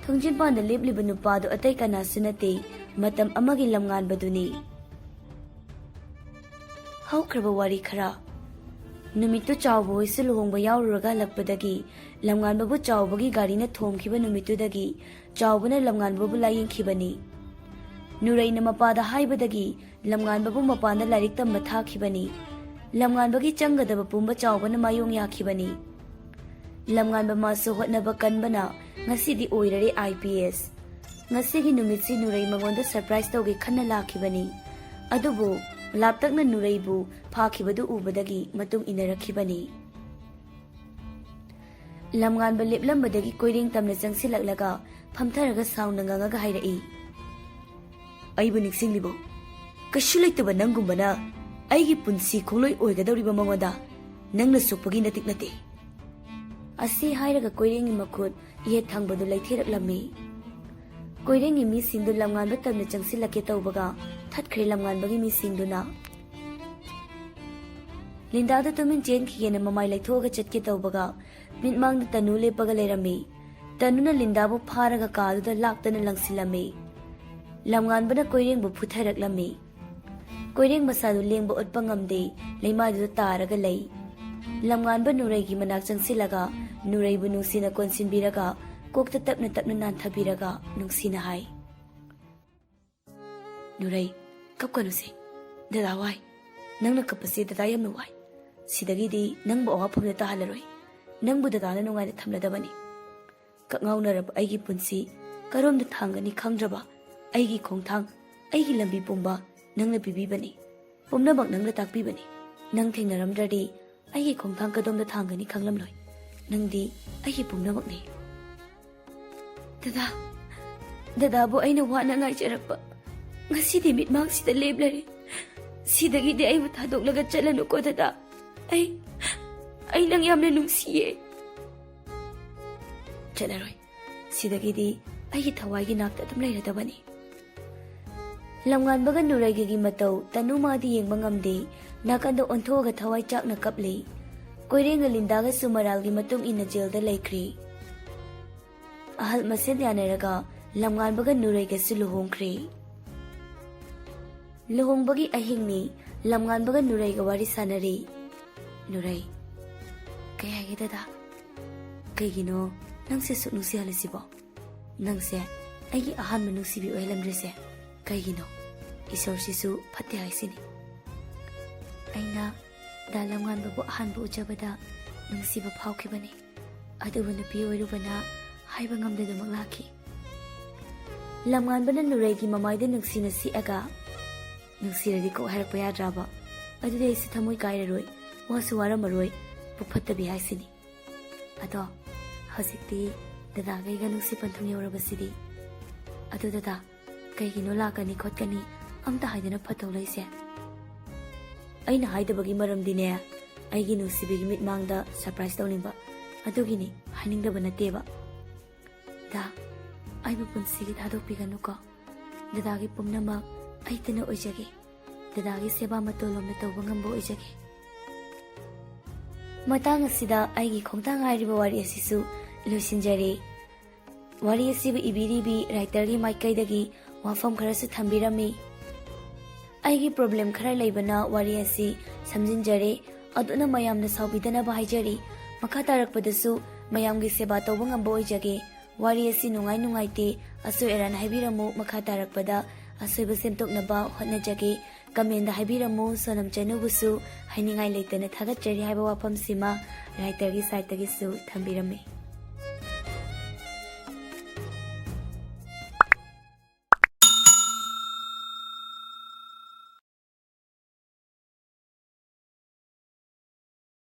ꯊꯣꯡꯖꯤꯟꯄꯥꯟꯗ ꯂꯦꯞꯂꯤꯕ ꯅꯨꯄꯥꯗꯨ ꯑꯇꯩ ꯀꯅꯥꯁꯨ ꯅꯠꯇꯦ, ꯃꯇꯝ ꯑꯃꯒꯤ ꯂꯝꯉꯥꯟꯕꯗꯨꯅꯤ꯫ ꯍꯧꯈ꯭ꯔꯕ ꯋꯥꯔꯤ ꯈꯔ꯫ ꯅꯨꯃꯤꯠꯇꯨ ꯆꯥꯎꯕ ꯍꯣꯏꯁꯨ ꯂꯨꯍꯣꯡꯕ ꯌꯥꯎꯔꯨꯔꯒ ꯍꯜꯂꯛꯄꯗꯒꯤ ꯂꯝꯉꯥꯟꯕꯕꯨ ꯆꯥꯎꯕꯒꯤ ꯒꯥꯔꯤꯅ ꯊꯣꯝꯈꯤꯕ ꯅꯨꯃꯤꯠꯇꯨꯗꯒꯤ ꯆꯥꯎꯕꯅ ꯂꯝꯉꯥꯟꯕꯕꯨ ꯂꯥꯌꯦꯡꯈꯤꯕꯅꯤ꯫ ꯅꯨꯔꯩꯅ ꯃꯄꯥꯗ ꯍꯥꯏꯕꯗꯒꯤ ꯂꯝꯉꯥꯟꯕꯕꯨ ꯃꯄꯥꯟꯗ ꯂꯥꯏꯔꯤꯛ ꯇꯝꯕ ꯊꯥꯈꯤꯕꯅꯤ꯫ ꯂꯝꯉꯥꯟꯕꯒꯤ ꯆꯪꯒꯗꯕ ꯄꯨꯝꯕ ꯆꯥꯎꯕꯅ ꯃꯥꯌꯣꯡ ꯌꯥꯈꯤꯕꯅꯤ꯫ ꯂꯝꯉꯥꯟꯕ ꯃꯥꯁꯨ ꯍꯣꯠꯅꯕ ꯀꯟꯕꯅ ꯉꯁꯤꯗꯤ ꯑꯣꯏꯔꯔꯦ ꯑꯥꯏ ꯄꯤ ꯑꯦꯁ꯫ ꯉꯁꯤꯒꯤ ꯅꯨꯃꯤꯠꯁꯤ ꯅꯨꯔꯩ ꯃꯉꯣꯟꯗ ꯁꯔꯄ꯭ꯔꯥꯏꯖ ꯇꯧꯒꯦ ꯈꯟꯅ ꯂꯥꯛꯈꯤꯕꯅꯤ꯫ ꯑꯗꯨꯕꯨ ꯂꯥꯞꯇꯛꯅ ꯅꯨꯔꯩꯕꯨ ꯐꯥꯈꯤꯕꯗꯨ ꯎꯕꯗꯒꯤ ꯃꯇꯨꯡ ꯏꯟꯅꯔꯛꯈꯤꯕꯅꯤ꯫ ꯂꯝꯉꯥꯟꯕ ꯂꯦꯞꯂꯝꯕꯗꯒꯤ ꯀꯣꯏꯔꯦꯡ ꯇꯝꯅ ꯆꯪꯁꯤꯜꯂꯛꯂꯒ ꯐꯝꯊꯔꯒ ꯁꯥꯎꯅ ꯉꯥꯡꯉꯒ ꯍꯥꯏꯔꯛꯏ, "ꯑꯩꯕꯨ ꯅꯤꯡꯁꯤꯡꯂꯤꯕꯣ? ꯀꯩꯁꯨ ꯂꯩꯇꯕ ꯅꯪꯒꯨꯝꯕꯅ ꯑꯩꯒꯤ ꯄꯨꯟꯁꯤ ꯈꯣꯡꯂꯣꯏ ꯑꯣꯏꯒꯗꯧꯔꯤꯕ ꯃꯉꯣꯟꯗ ꯅꯪꯅ ꯁꯣꯛꯄꯒꯤ ꯅꯇꯤꯛ ꯅꯠꯇꯦ꯫" ꯑꯁꯤ ꯍꯥꯏꯔꯒ ꯀꯣꯏꯔꯦꯡꯒꯤ ꯃꯈꯨꯠ ꯌꯦꯠ ꯊꯪꯕꯗꯨ ꯂꯩꯊꯦꯔꯛꯂꯝꯃꯤ꯫ ꯀꯣꯏꯔꯦꯡꯒꯤ ꯃꯤꯁꯤꯡꯗꯨ ꯂꯝꯉꯥꯟꯕ ꯇꯝꯅ ꯆꯪꯁꯤꯜꯂꯛꯀꯦ ꯇꯧꯕꯒ ꯊꯠꯈ꯭ꯔꯦ ꯂꯝꯉꯥꯟꯕꯒꯤ ꯃꯤꯁꯤꯡꯗꯨꯅ꯫ ꯂꯤꯟꯗꯥꯗꯨ ꯇꯨꯃꯤꯟ ꯆꯦꯟꯈꯤꯒꯦꯅ ꯃꯃꯥꯏ ꯂꯩꯊꯣꯛꯑꯒ ꯆꯠꯀꯦ ꯇꯧꯕꯒ ꯃꯤꯠꯃꯥꯡꯗ ꯇꯅꯨ ꯂꯦꯞꯄꯒ ꯂꯩꯔꯝꯃꯤ꯫ ꯇꯅꯨꯅ ꯂꯤꯟꯗꯥꯕꯨ ꯐꯥꯔꯒ ꯀꯥꯗꯨꯗ ꯂꯥꯛꯇꯅ ꯂꯪꯁꯤꯜꯂꯝꯃꯤ꯫ ꯂꯝꯉꯥꯟꯕꯅ ꯀꯣꯏꯔꯦꯡꯕꯨ ꯐꯨꯊꯔꯛꯂꯝꯃꯤ꯫ ꯀꯣꯏꯔꯦꯡ ꯃꯁꯥꯗꯨ ꯂꯦꯡꯕ ꯎꯠꯄ ꯉꯝꯗꯦ, ꯂꯩꯃꯥꯏꯗꯨꯗ ꯇꯥꯔꯒ ꯂꯩ꯫ ꯂꯝꯉꯥꯟꯕ ꯅꯨꯔꯩꯒꯤ ꯃꯅꯥꯛ ꯆꯪꯁꯤꯜꯂꯒ ꯅꯨꯔꯩꯕꯨ ꯅꯨꯡꯁꯤꯅ ꯀꯣꯟꯁꯤꯟꯕꯤꯔꯒ ꯀꯣꯛꯇ ꯇꯞꯅ ꯇꯞꯅ ꯅꯥꯟꯊꯕꯤꯔꯒ ꯅꯨꯡꯁꯤꯅ ꯍꯥꯏ, "ꯅꯨꯔꯩ, ꯀꯞꯀꯅꯨꯁꯦ꯫ ꯗꯗꯥ ꯋꯥꯏ꯫ ꯅꯪꯅ ꯀꯞꯄꯁꯦ ꯗꯗꯥ ꯌꯥꯝꯅ ꯋꯥꯏ꯫ ꯁꯤꯗꯒꯤꯗꯤ ꯅꯪꯕꯨ ꯑꯋꯥꯐꯝꯗ ꯇꯥꯍꯜꯂꯔꯣꯏ꯫ ꯅꯪꯕꯨ ꯗꯗꯥꯅ ꯅꯨꯡꯉꯥꯏꯅ ꯊꯝꯂꯗꯕꯅꯤ꯫ ꯀꯛꯉꯥꯎꯅꯔꯕ ꯑꯩꯒꯤ ꯄꯨꯟꯁꯤ ꯀꯔꯣꯝꯗ ꯊꯥꯡꯒꯅꯤ ꯈꯪꯗ꯭ꯔꯕ ꯑꯩꯒꯤ ꯈꯣꯡꯊꯥꯡ, ꯑꯩꯒꯤ ꯂꯝꯕꯤ ꯄꯨꯝꯕ ꯅꯪꯅ ꯄꯤꯕꯤꯕꯅꯤ꯫ ꯄꯨꯝꯅꯃꯛ ꯅꯪꯅ ꯇꯥꯛꯄꯤꯕꯅꯤ꯫ ꯅꯪ ꯊꯦꯡꯅꯔꯝꯗ꯭ꯔꯗꯤ ꯑꯩꯒꯤ ꯈꯣꯡꯊꯥꯡ ꯀꯗꯣꯝꯗ ꯊꯥꯡꯒꯅꯤ ꯈꯪꯂꯝꯂꯣꯏ꯫ ꯅꯪꯗꯤ ꯑꯩꯒꯤ ꯄꯨꯝꯅꯃꯛꯅꯤ꯫" "ꯗꯗꯥ, ꯗꯗꯥꯕꯨ ꯑꯩꯅ ꯋꯥꯅ ꯉꯥꯏꯖꯔꯛꯄ ꯉꯁꯤꯗꯤ ꯃꯤꯠꯃꯥꯡꯁꯤꯗ ꯂꯦꯞꯂꯔꯦ꯫ ꯁꯤꯗꯒꯤꯗꯤ ꯑꯩꯕꯨ ꯊꯥꯗꯣꯛꯂꯒ ꯆꯠꯂꯅꯨꯀꯣ ꯗꯗꯥ꯫ ꯑꯩ, ꯑꯩ ꯅꯪ ꯌꯥꯝꯅ ꯅꯨꯡꯁꯤꯌꯦ꯫" "ꯆꯠꯂꯔꯣꯏ꯫ ꯁꯤꯗꯒꯤꯗꯤ ꯑꯩꯒꯤ ꯊꯋꯥꯏꯒꯤ ꯅꯥꯛꯇ ꯑꯗꯨꯝ ꯂꯩꯔꯗꯕꯅꯤ꯫" ꯂꯝꯉꯥꯟꯕꯒ ꯅꯨꯔꯩꯒꯒꯤ ꯃꯇꯧ ꯇꯅꯨꯃꯥꯗꯤ ꯌꯦꯡꯕ ꯉꯝꯗꯦ꯫ ꯅꯥꯀꯟꯗ ꯑꯣꯟꯊꯣꯛꯑꯒ ꯊꯋꯥꯏ ꯆꯥꯛꯅ ꯀꯞꯂꯤ꯫ ꯀꯣꯏꯔꯦꯡꯒ ꯂꯤꯟꯗꯥꯒꯁꯨ ꯃꯔꯥꯜꯒꯤ ꯃꯇꯨꯡ ꯏꯟꯅ ꯖꯦꯜꯗ ꯂꯩꯈ꯭ꯔꯦ꯫ ꯑꯍꯜ ꯃꯁꯦꯜ ꯌꯥꯅꯔꯒ ꯂꯝꯉꯥꯟꯕꯒ ꯅꯨꯔꯩꯒꯁꯨ ꯂꯨꯍꯣꯡꯈ꯭ꯔꯦ꯫ ꯂꯨꯍꯣꯡꯕꯒꯤ ꯑꯍꯤꯡꯅꯤ꯫ ꯂꯝꯉꯥꯟꯕꯒ ꯅꯨꯔꯩꯒ ꯋꯥꯔꯤ ꯁꯥꯟꯅꯔꯤ꯫ ꯅꯨꯔꯩ, "ꯀꯩ ꯍꯥꯏꯒꯦ ꯗꯗꯥ? ꯀꯩꯒꯤꯅꯣ ꯅꯪꯁꯦ ꯁꯨꯛ ꯅꯨꯡꯁꯤꯍꯜꯂꯤꯁꯤꯕꯣ? ꯅꯪꯁꯦ ꯑꯩꯒꯤ ꯑꯍꯥꯟꯕ ꯅꯨꯡꯁꯤꯕꯤ ꯑꯣꯏꯍꯜꯂꯝꯗ꯭ꯔꯤꯁꯦ ꯀꯩꯒꯤꯅꯣ? ꯏꯁꯣꯔꯁꯤꯁꯨ ꯐꯠꯇꯦ ꯍꯥꯏꯁꯤꯅꯤ꯫ ꯑꯩꯅ ꯗꯥ ꯂꯝꯉꯥꯟꯕꯕꯨ ꯑꯍꯥꯟꯕ ꯎꯖꯕꯗ ꯅꯨꯡꯁꯤꯕ ꯐꯥꯎꯈꯤꯕꯅꯤ꯫ ꯑꯗꯨꯕꯨ ꯅꯨꯄꯤ ꯑꯣꯏꯔꯨꯕꯅ ꯍꯥꯏꯕ ꯉꯝꯗꯗꯨꯃꯛ ꯂꯥꯛꯈꯤ꯫" ꯂꯝꯉꯥꯟꯕꯅ ꯅꯨꯔꯩꯒꯤ ꯃꯃꯥꯏꯗ ꯅꯨꯡꯁꯤꯅ ꯁꯤꯛꯑꯒ, "ꯅꯨꯡꯁꯤꯔꯗꯤ ꯀꯣꯛ ꯍꯥꯏꯔꯛꯄ ꯌꯥꯗ꯭ꯔꯕ? ꯑꯗꯨꯗꯤ ꯑꯩꯁꯨ ꯊꯃꯣꯏ ꯀꯥꯏꯔꯔꯣꯏ, ꯋꯥꯁꯨ ꯋꯥꯔꯝꯃꯔꯣꯏ, ꯄꯨꯛ ꯐꯠꯇꯕꯤ ꯍꯥꯏꯁꯤꯅꯤ꯫ ꯑꯗꯣ ꯍꯧꯖꯤꯛꯇꯤ ꯗꯗꯥꯒ ꯑꯩꯒ ꯅꯨꯡꯁꯤ ꯄꯟꯊꯨꯡ ꯌꯧꯔꯕꯁꯤꯗꯤ꯫ ꯑꯗꯨ ꯗꯗꯥ, ꯀꯩꯒꯤꯅꯣ ꯂꯥꯛꯀꯅꯤ ꯈꯣꯠꯀꯅꯤ ꯑꯝꯇ ꯍꯥꯏꯗꯅ ꯐꯠꯇꯧ ꯂꯩꯁꯦ?" "ꯑꯩꯅ ꯍꯥꯏꯗꯕꯒꯤ ꯃꯔꯝꯗꯤꯅꯦ, ꯑꯩꯒꯤ ꯅꯨꯡꯁꯤꯕꯤꯒꯤ ꯃꯤꯠꯃꯥꯡꯗ ꯁꯔꯄ꯭ꯔꯥꯏꯁ ꯇꯧꯅꯤꯡꯕ, ꯑꯗꯨꯒꯤꯅꯤ, ꯍꯥꯏꯅꯤꯡꯗꯕ ꯅꯠꯇꯦꯕ꯫" "ꯗꯥ, ꯑꯩꯕꯨ ꯄꯨꯟꯁꯤꯒꯤ ꯊꯥꯗꯣꯛꯄꯤꯒꯅꯨꯀꯣ꯫ ꯗꯗꯥꯒꯤ ꯄꯨꯝꯅꯃꯛ ꯑꯩꯇꯅ ꯑꯣꯏꯖꯒꯦ꯫ ꯗꯗꯥꯒꯤ ꯁꯦꯕꯥ ꯃꯇꯣꯜꯂꯣꯝꯗ ꯇꯧꯕ ꯉꯝꯕ ꯑꯣꯏꯖꯒꯦ꯫" ꯃꯇꯥꯡ ꯑꯁꯤꯗ ꯑꯩꯒꯤ ꯈꯣꯡꯊꯥꯡ ꯍꯥꯏꯔꯤꯕ ꯋꯥꯔꯤ ꯑꯁꯤꯁꯨ ꯂꯣꯏꯁꯤꯟꯖꯔꯦ꯫ ꯋꯥꯔꯤ ꯑꯁꯤꯕꯨ ꯏꯕꯤꯔꯤꯕꯤ ꯔꯥꯏꯇꯔꯒꯤ ꯃꯥꯏꯀꯩꯗꯒꯤ ꯋꯥꯐꯝ ꯈꯔꯁꯨ ꯊꯝꯕꯤꯔꯝꯃꯤ꯫ ꯑꯩꯒꯤ ꯄ꯭ꯔꯣꯕ꯭ꯂꯦꯝ ꯈꯔ ꯂꯩꯕꯅ ꯋꯥꯔꯤ ꯑꯁꯤ ꯁꯝꯖꯤꯟꯖꯔꯦ꯫ ꯑꯗꯨꯅ ꯃꯌꯥꯝꯅ ꯁꯥꯎꯕꯤꯗꯅꯕ ꯍꯥꯏꯖꯔꯤ꯫ ꯃꯈꯥ ꯇꯥꯔꯛꯄꯗꯁꯨ ꯃꯌꯥꯝꯒꯤ ꯁꯦꯕꯥ ꯇꯧꯕ ꯉꯝꯕ ꯑꯣꯏꯖꯒꯦ꯫ ꯋꯥꯔꯤ ꯑꯁꯤ ꯅꯨꯡꯉꯥꯏ ꯅꯨꯡꯉꯥꯏꯇꯦ, ꯑꯁꯣꯏ ꯑꯔꯥꯟ ꯍꯥꯏꯕꯤꯔꯝꯃꯨ꯫ ꯃꯈꯥ ꯇꯥꯔꯛꯄꯗ ꯑꯁꯣꯏꯕ ꯁꯦꯝꯗꯣꯛꯅꯕ ꯍꯣꯠꯅꯖꯒꯦ꯫ Comment ꯍꯥꯏꯕꯤꯔꯝꯃꯨ꯫ ꯁꯣꯅꯝ ꯆꯅꯨꯕꯨꯁꯨ ꯍꯥꯏꯅꯤꯡꯉꯥꯏ ꯂꯩꯇꯅ ꯊꯥꯒꯠꯆꯔꯤ ꯍꯥꯏꯕ ꯋꯥꯐꯝꯁꯤꯃ writer ꯒꯤ side ꯇꯒꯤꯁꯨ ꯊꯝꯕꯤꯔꯝꯃꯤ꯫